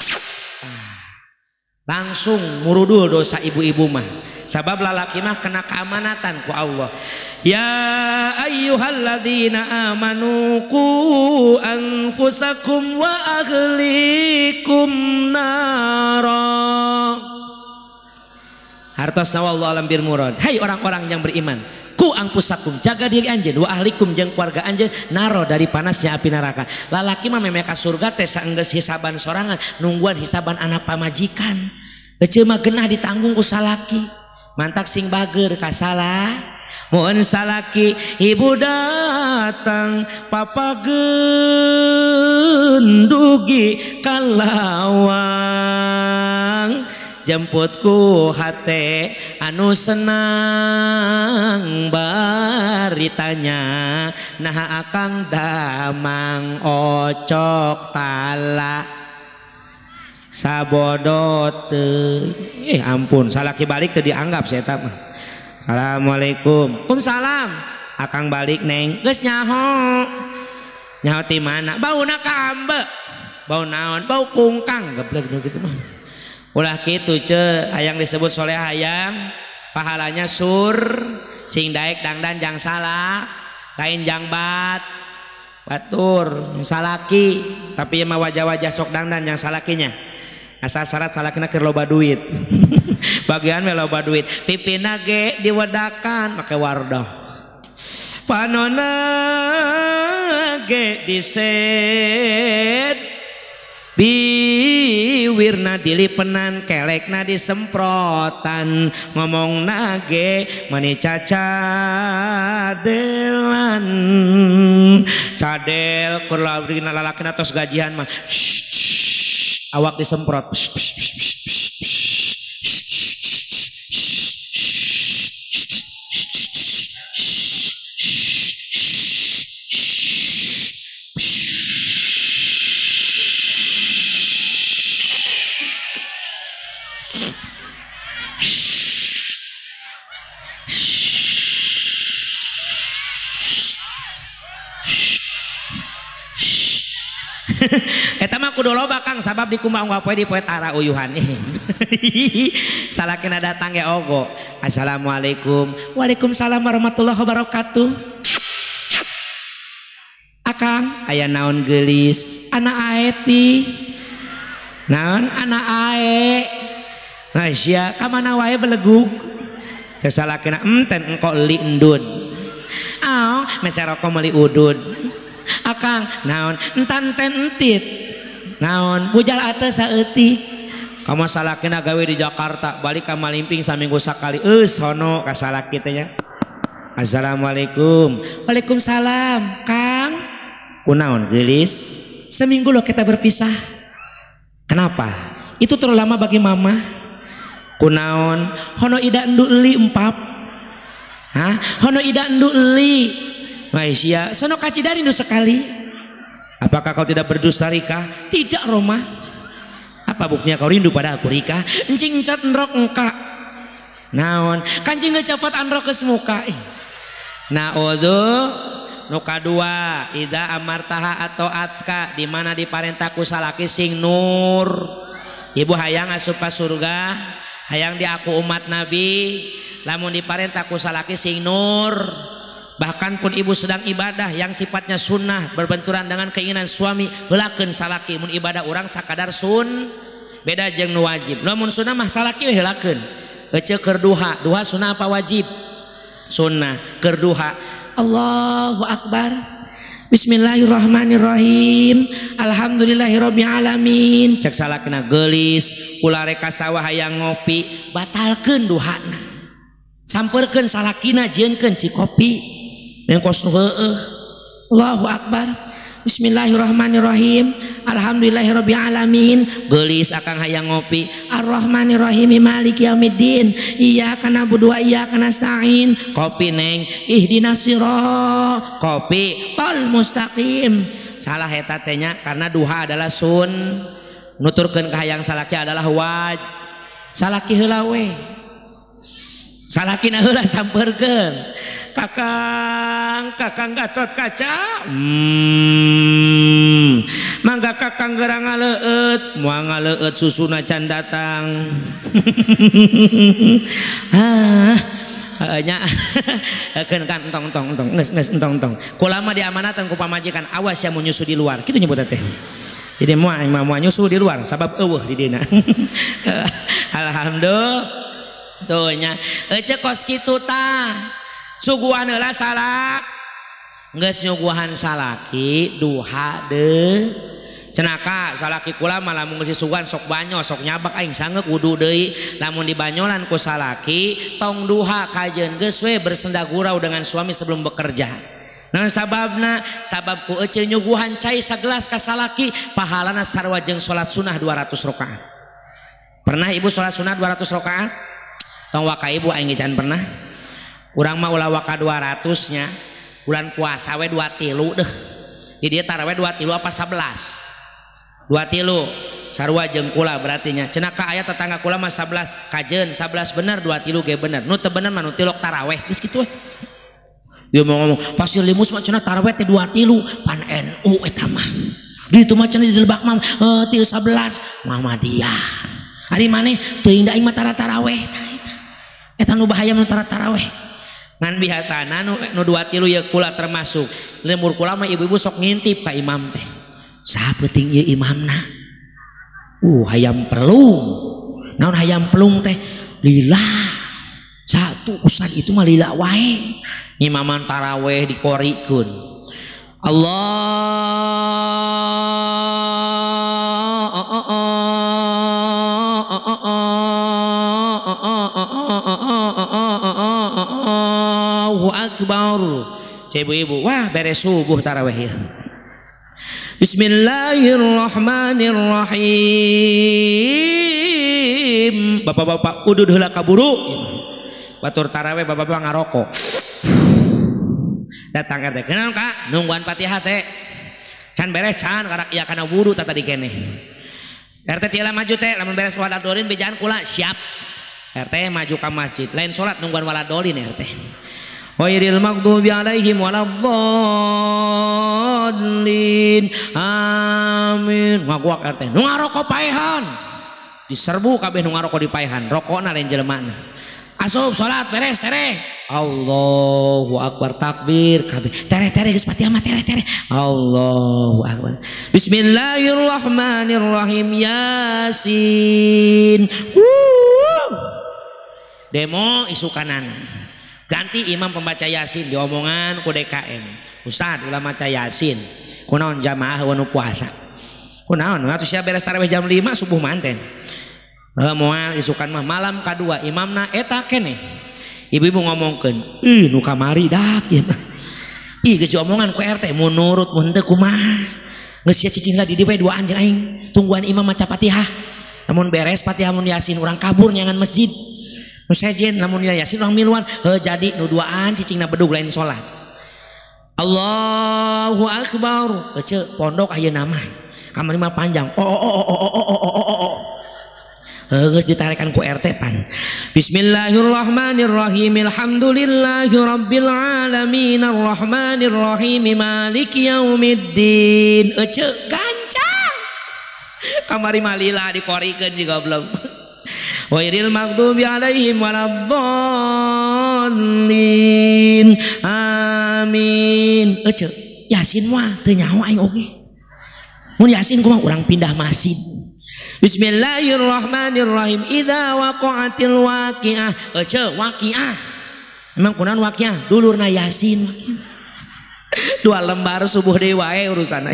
Langsung murudul dosa ibu-ibu mah. Sabab lalaki mah kena keamanatan ku Allah. Ya ayyuhalladzina amanu qu anfusakum wa ahlikum nara. Hartosna wallahu alam bir murad. Hai orang-orang yang beriman, ku angpusakum, jaga diri anjeun, wa ahlikum jeung keluarga anjeun, naro dari panasnya api neraka. Lalaki mah memeh ka surga teh saenggeus hisaban sorangan, nungguan hisaban anak pamajikan. Eceu mah genah ditanggung ku salaki. Mantak sing bager ka salah. Mun salaki ibu datang papageun dugi kalawang. Jemputku hate anu senang baritanya nah akang damang ocok tala sabodot. Ampun salaki balik teu dianggap saya mah. Assalamualaikum. Waalaikumsalam. Akang balik neng geus nyaho. Nyaho ti mana? Bauna ka ambe. Bau naon? Bau kungkang geblek gitu mah. Ulah kitu ce, hayang disebut soleh hayang pahalanya sur sing daek dangdan jang salah lain jang bat batur salaki tapi mah wajah-wajah sok dangdan yang salakinya asal syarat salakina keur loba duit. Bagian we loba duit pipina ge diwedakan make wardah panona ge diset biwirna dilipenan kelekna disemprotan ngomong nage mani cacadelan cadel keur labrina lalakina tos gajian mah awak disemprot. Eta mah kudu loba Kang sabab dikumbah poe di poe tara uyuhan. Salakina datang ge ogo. Assalamualaikum. Waalaikumsalam warahmatullahi wabarakatuh. Akang aya naon geulis? Anak ae ti. Naon anak ae? Nah sia ka mana wae belegug. Cek salakina enten engko li endun. Aong mese rokok meuli udud. Akang naon entan ten entit naon bujal atas saeutik kamu salakina gawe di Jakarta balik ka Malimping saminggu sakali sono ka salaki teh nya. Assalamualaikum. Waalaikumsalam Kang. Kunaon geulis? Seminggu loh kita berpisah. Kenapa? Itu terlalu lama bagi mama. Kunaon? Hono ida endu li empap. Hah? Hono ida endu li. Malaysia, sono kaci dari sekali. Apakah kau tidak berdusta Rika? Tidak Roma. Apa buktinya kau rindu pada aku Rika? Encing cat nrok engka. Naon? Kancing ngecopot anrok ke semuka. Naudzu nu kadua ida amartaha atau atska di mana diparentah ku salaki sing nur. Ibu hayang asup ka surga, hayang diaku umat Nabi, lamun diparentah ku salaki sing nur. Bahkan pun ibu sedang ibadah yang sifatnya sunnah berbenturan dengan keinginan suami, heulakeun salaki mun ibadah urang sakadar sun beda jeung nu wajib. Lamun sunnah mah salaki we heulakeun. Ece keur duha, duha sunnah apa wajib? Sunnah. Keur duha, Allahu akbar. Bismillahirrahmanirrahim. Alhamdulillahirabbil alamin. Cek salakina geulis, ulah rek ka sawah hayang ngopi, batalkeun duhana. Sampeurkeun salakina jieunkeun cikopi. Neng kos nu heueuh. Allahu akbar. Bismillahirrahmanirrahim. Alhamdulillahirabbil alamin. Geulis akang hayang ngopi. Arrahmanirrahim maliki yaumiddin. Iyyaka na'budu wa iyyaka nasta'in. Kopi neng, ihdinas siratal kopi tol mustaqim. Salah eta teh nya karena duha adalah sun. Nuturkeun ka hayang salaki adalah wajib. Salaki heula we. Salakina heula sampeurkeun. Kakang, kakang Gatot Kaca. Mangga kakang gerang ngaleueut, moal ngaleueut susuna can datang. Ah, nya keun kan entong entong entong geus geus entong entong. Kula mah diamanatan ku pamajikan awas ya mun nyusu di luar. Kitu nyebut teh. Jadi moal moal nyusu di luar sabab eueuh di dina. Alhamdulillah. Tuh nya ece kos kitu tah. Suguhan heula salak geus nyuguhan salaki duha deui cenaka salaki kula mah lamun geus disuguhan sok banyo sok nyabak aing sangeuk wudu deui lamun dibanyolan ku salaki tong duha kajeun geus we bersenda gurau dengan suami sebelum bekerja. Nah sababna sabab ku ece nyuguhan cai sagelas ka salaki pahalana sarua jeung salat sunah 200 rakaat. Pernah ibu salat sunah 200 rakaat? Tong waka ibu aing can pernah. Urang mah ulah waka 200 nya bulan puasa we 23 deh. Di dieu taraweh 23 apa 11? 23 sarua jeung kula berarti nya. Cenah ka aya tetangga kula mah 11 kajeun 11 bener 23 ge bener. Nu teu bener mah nu tilok taraweh geus kitu we. Dia mau ngomong Pasir Limus mah cenah taraweh teh 23 pan NU eta mah. Di ditu mah cenah di Lebak mah 11 Muhammadiyah. Ari maneh teuing da aing mah tara taraweh. Eta nu bahaya nu tara taraweh. Ngan biasana nu 23 ya kula termasuk lemur kula mah ibu-ibu sok ngintip ka imam teh. Saha peuting ieu imamna? Hayam pelung. Naon hayam pelung teh? Lila. Satu ustad itu mah lila wae. Imaman taraweh dikorikeun. Allah Allahu akbar. Ibu-ibu, wah beres subuh taraweh ya. Bismillahirrahmanirrahim. Bapak-bapak udud heula kaburu. Batur taraweh bapak-bapak ngarokok. Datang RT, kenal kak, nungguan Fatihah teh. Can beres can karak ieu kana wudu tah tadi keneh. RT tiala maju teh, lamun beres waladolin bejaan kula siap. RT maju ka masjid, lain salat nungguan waladolin RT. Ghairil maghdubi alaihim waladdallin. Amin. Ngaguak RT. Nu ngarokok paehan. Diserbu kabeh nu ngarokok di paehan, rokokna lain jelemana. Asup salat beres tereh. Allahu akbar takbir kabeh. Tereh tereh geus Fatihah mah tereh tereh. Allahu akbar. Bismillahirrahmanirrahim. Yasin. Demo isukanana. Ganti imam pembaca Yasin diomongan ku DKM. Ustad ulah maca Yasin. Kunaon jamaah nu puasa. Kunaon atuh sia beres tarawih jam 5 subuh manten. Moal isukan mah malam kadua imamna eta keneh. Ibu-ibu ngomongkeun, "Ih nu kamari dak ieu mah." Ih geus diomongan ku RT mun nurut mun teu kumaha. Geus sia cicing lah di dieu we duaan jeung aing. Tungguan imam maca Fatihah. Lamun beres Fatihah mun Yasin urang kabur nyangan masjid. Nu sejen lamun Yasin urang miluan, heuh jadi nu duaan cicingna bedug lain salat. Allahu akbar. Ece pondok ayeuna mah. Kamari mah panjang. Oh oh oh oh oh oh oh oh. Geus ditarekan ku RT pan. Bismillahirrahmanirrahim. Alhamdulillahi rabbil alamin arrahmanirrahim maliki yaumiddin. Ece gancang. Kamari mah lila dikorikeun juga belum. Ghairil maghdubi alaihim waladdallin. Amin. Ece Yasin mah teu nyaho aing oge. Mun Yasin kumaha urang pindah masjid. Bismillahirrahmanirrahim. Idza waqa'atil waqiah. Ece waqiah. Emang kunaon waqiah? Dulurna Yasin waqiah. Dua lembar subuh deui wae urusan.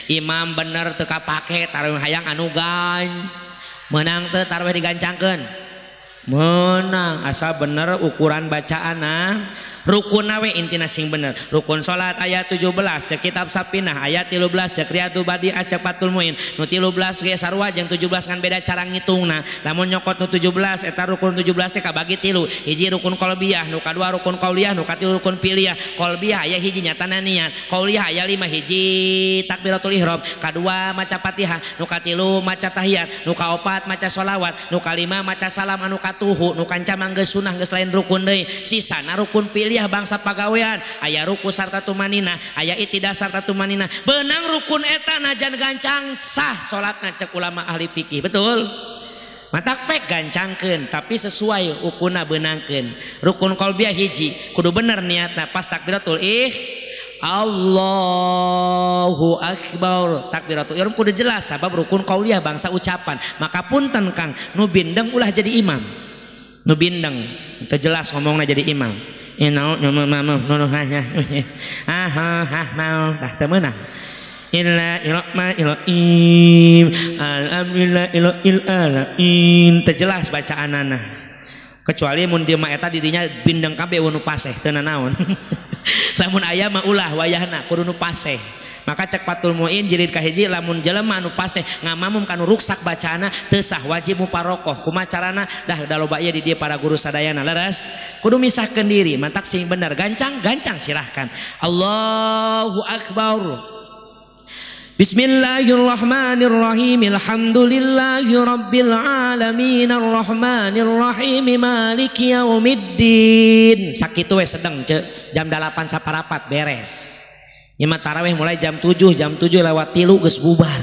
Imam bener teu kapake tarawih hayang anu gan. Menang teu tarawih digancangkeun. Menang asal bener ukuran bacaan nah. Rukun we intina sing bener. Rukun salat ayat 17 cek kitab Sapinah ayat 13 cek Riyadul Badi cek Fathul Muin. Nu 13 ge sarua jeung 17 ngan beda cara ngitungna. Lamun nyokot nu 17 eta rukun 17 teh kabagi tilu. Hiji rukun qalbiyah, nu kadua rukun qauliyah, nu katilu rukun fi'liyah. Qalbiyah aya hiji nyatana niat, qauliyah aya 5 hiji takbiratul ihram, kadua maca Fatihah, nu katilu maca tahiyat, nu kaopat maca sholawat, nu kalima maca salam anu katuhu, nu kanca mah geus sunah geus lain rukun deui. Sisana rukun fi'liyah bangsa pagawean, aya ruku sarta tumanina, aya itidah sarta tumanina. Benang rukun eta najan gancang sah salatna cek ulama ahli fikih, betul? Matak pek gancangkeun tapi sesuai ukunna beunangkeun. Rukun qalbiyah hiji, kudu bener niatna pas takbiratul ih Allahu akbar. Takbiratul ihram kudu jelas sabab rukun qauliyah bangsa ucapan. Maka punten Kang, nu bindeng ulah jadi imam. Nu bindeng teu jelas ngomongna jadi imam. Inau no ha ha ha mau tah teu meunang. Illa irrahmanirrahim alhamdulillah ilal alamin teu jelas bacaanana. Kecuali mun dia mah eta dirinya bindeng kabeh nu paseh teu nanaon. Lamun aya mah ulah wayahna kudu nu paseh. Maka cek Fathul Muin jilid kahiji lamun jelema anu paseh ngamamum kanu ruksak bacaana teu sah wajib muparokoh. Kumaha carana? Dah da loba ieu di dieu para guru sadayana leres. Kudu misahkeun diri, mantak sing bener gancang gancang silahkan. Allahu akbar. Bismillahirrahmanirrahim. Alhamdulillahi rabbil alamin arrahmanirrahim maliki yaumiddin. Sakitu we sedeng ce jam 8 saparapat beres. Ieu mah tarawih mulai jam 7, jam 7 lewat 3 geus bubar.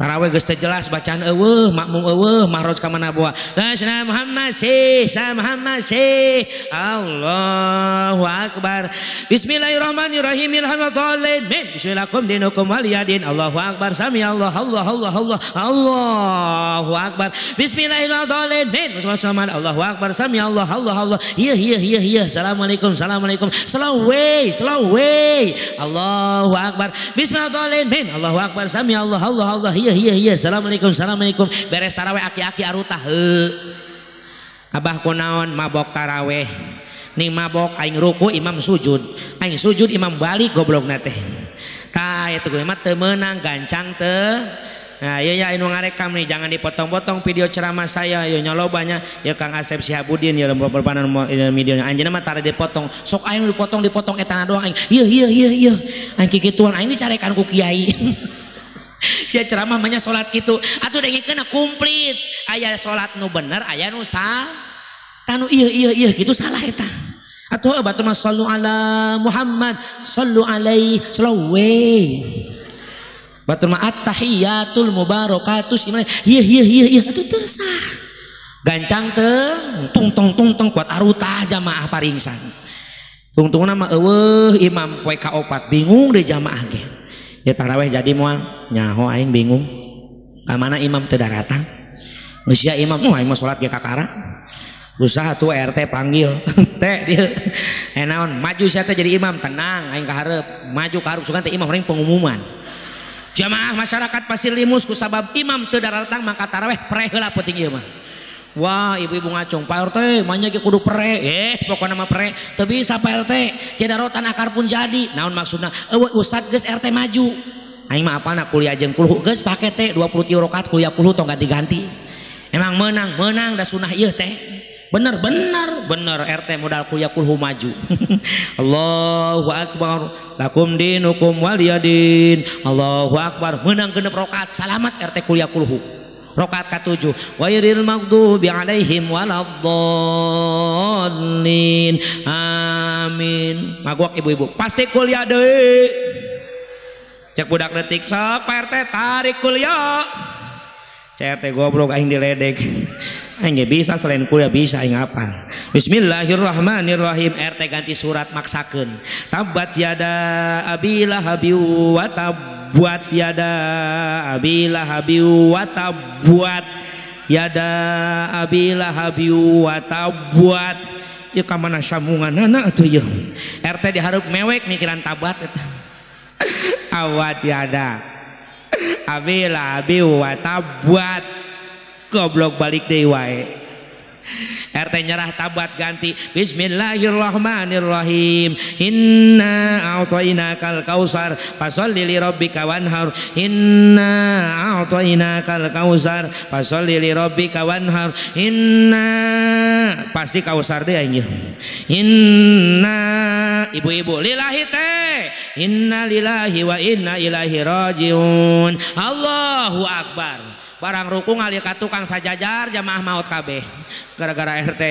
Tarawih geus teu jelas bacaan eueuh, makmum eueuh, mahroj ka mana boa. La ilaha Muhammad sih, sa Muhammad sih. Allahu akbar. Bismillahirrahmanirrahim. Alhamdulillah. Bismillahirrahmanirrahim. Dinukum waliyadin. Allahu akbar. Sami Allah Allah Allah Allah. Allahu akbar. Bismillahirrahmanirrahim. Allahu akbar. Sami Allah Allah Allah. Iya iya iya iya. Assalamualaikum. Assalamualaikum. Selawai, selawai. Allahu akbar. Bismillahirrahmanirrahim. Allahu akbar. Sami Allah Allah Allah. Iya iya iya. Assalamualaikum. Assalamualaikum. Beres taraweh aki-aki arutah heuh. Abah kunaon mabok taraweh. Ning mabok aing ruku imam sujud. Aing sujud imam balik goblokna teh. Tah eta mah teu meunang gancang teu. Nah, iya ya anu ngarekam nih jangan dipotong-potong video ceramah saya ya nyolobanya ya Kang Asep Sihabudin ya lembur-lemburan video anjeunna mah tara dipotong. Sok aing dipotong-dipotong etana doang aing. Iya iya iya iya. Aing kikituan aing dicarekan ku kiai. Sia ceramah mah nya salat kitu. Atuh dengekeun komplit. Aya salat nu bener, aya nu salah. Tanu iya iya iya gitu salah eta. Atuh batur mah sallu ala Muhammad, sallu alaihi, salawai. Batur mah at-tahiyatul mubarakatus iya iya iya iya atuh teu sah. Gancang teu tung tung tung tung kuat arutah jamaah paringsan. Tungtungna mah eueuh imam poe kaopat bingung deh jamaah ge. Ya taraweh jadi moal nyaho aing bingung. Ka mana imam teu daratang? Geus sia imam, oh aing mah salat ge kakara. Usaha tuh RT panggil teh dia naon maju sia teh jadi imam tenang aing ka hareup maju ka hareup sugan teh imam urang pengumuman. Jamaah masyarakat Pasir Limus ku sabab imam teu daratang maka taraweh preh heula peuting ieu mah. Wah ibu-ibu ngacung Pak RT manya ge kudu pre pokona mah pre teu bisa Pak RT tiada rotan akar pun jadi naon maksudna eueuh ustad geus RT maju aing mah apalna kuliah jeung kulhu geus pake teh 23 rakaat kuliah kulhu tong ganti-ganti emang menang menang da sunah ieu teh bener bener bener RT modal kuliah kulhu maju. Allahu akbar lakum dinukum waliyadin. Allahu akbar menang genep rakaat salamat RT kuliah kulhu. Rakaat ke-7 wairil maghdubi alaihim waladdallin. Amin. Magok ibu-ibu pasti kuliah deui. Cek budak detik sok Pak RT tarik kuliah. CRT goblok aing diledek. Aing ge bisa selain kuliah bisa aing apal. Bismillahirrahmanirrahim. RT ganti surat maksakeun. Tabat yada abi lahabi wa tabbat yada abi lahabi wa tabbat yada abi lahabi wa tabbat. Ieu ka mana sambunganana atuh ieu. RT dihareup mewek mikiran tabat eta. Awat yada abi lahabi wa tabbat. Goblok balik deui wae. RT nyerah tabat ganti Bismillahirrahmanirrahim. Inna a'tainakal kausar fasholli li rabbika wanhar. Inna a'tainakal kausar fasholli li rabbika wanhar. Inna pasti kausar deh aing. Inna ibu-ibu lillahi teh. Inna lillahi wa inna ilaihi rajiun. Allahu akbar. Barang ruku ngalih ka tukang sajajar jamaah maut kabeh gara-gara RT.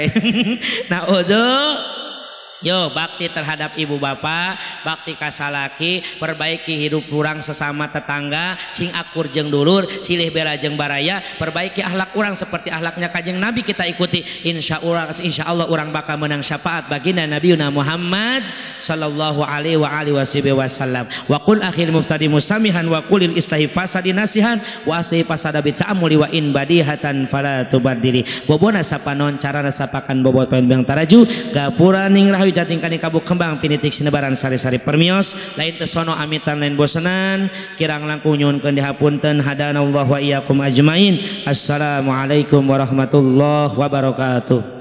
Nah udah. Yo bakti terhadap ibu bapak, bakti kasalaki, perbaiki hidup kurang sesama tetangga, sing akur jeung dulur, silih bela jeung baraya, perbaiki akhlak urang seperti akhlaknya Kanjeng Nabi kita ikuti. Insya Allah urang bakal menang syafaat baginda Nabiuna Muhammad sallallahu alaihi wa alihi wasallam. Wa qul akhil mubtadi musamihan wa qulil islahi fasadi nasihan wa asli fasada bi ta'amuli wa in badihatan fala tubaddili. Bobona sapanon carana sapakan bobot penbang taraju gapuraning rahayu jating kani kabuk kembang pinitik sinebaran sari-sari permios lain tesono amitan lain bosenan kirang langkung nyuhunkeun dihapunten hadanallahu wa iyyakum ajmain. Assalamualaikum warahmatullahi wabarakatuh.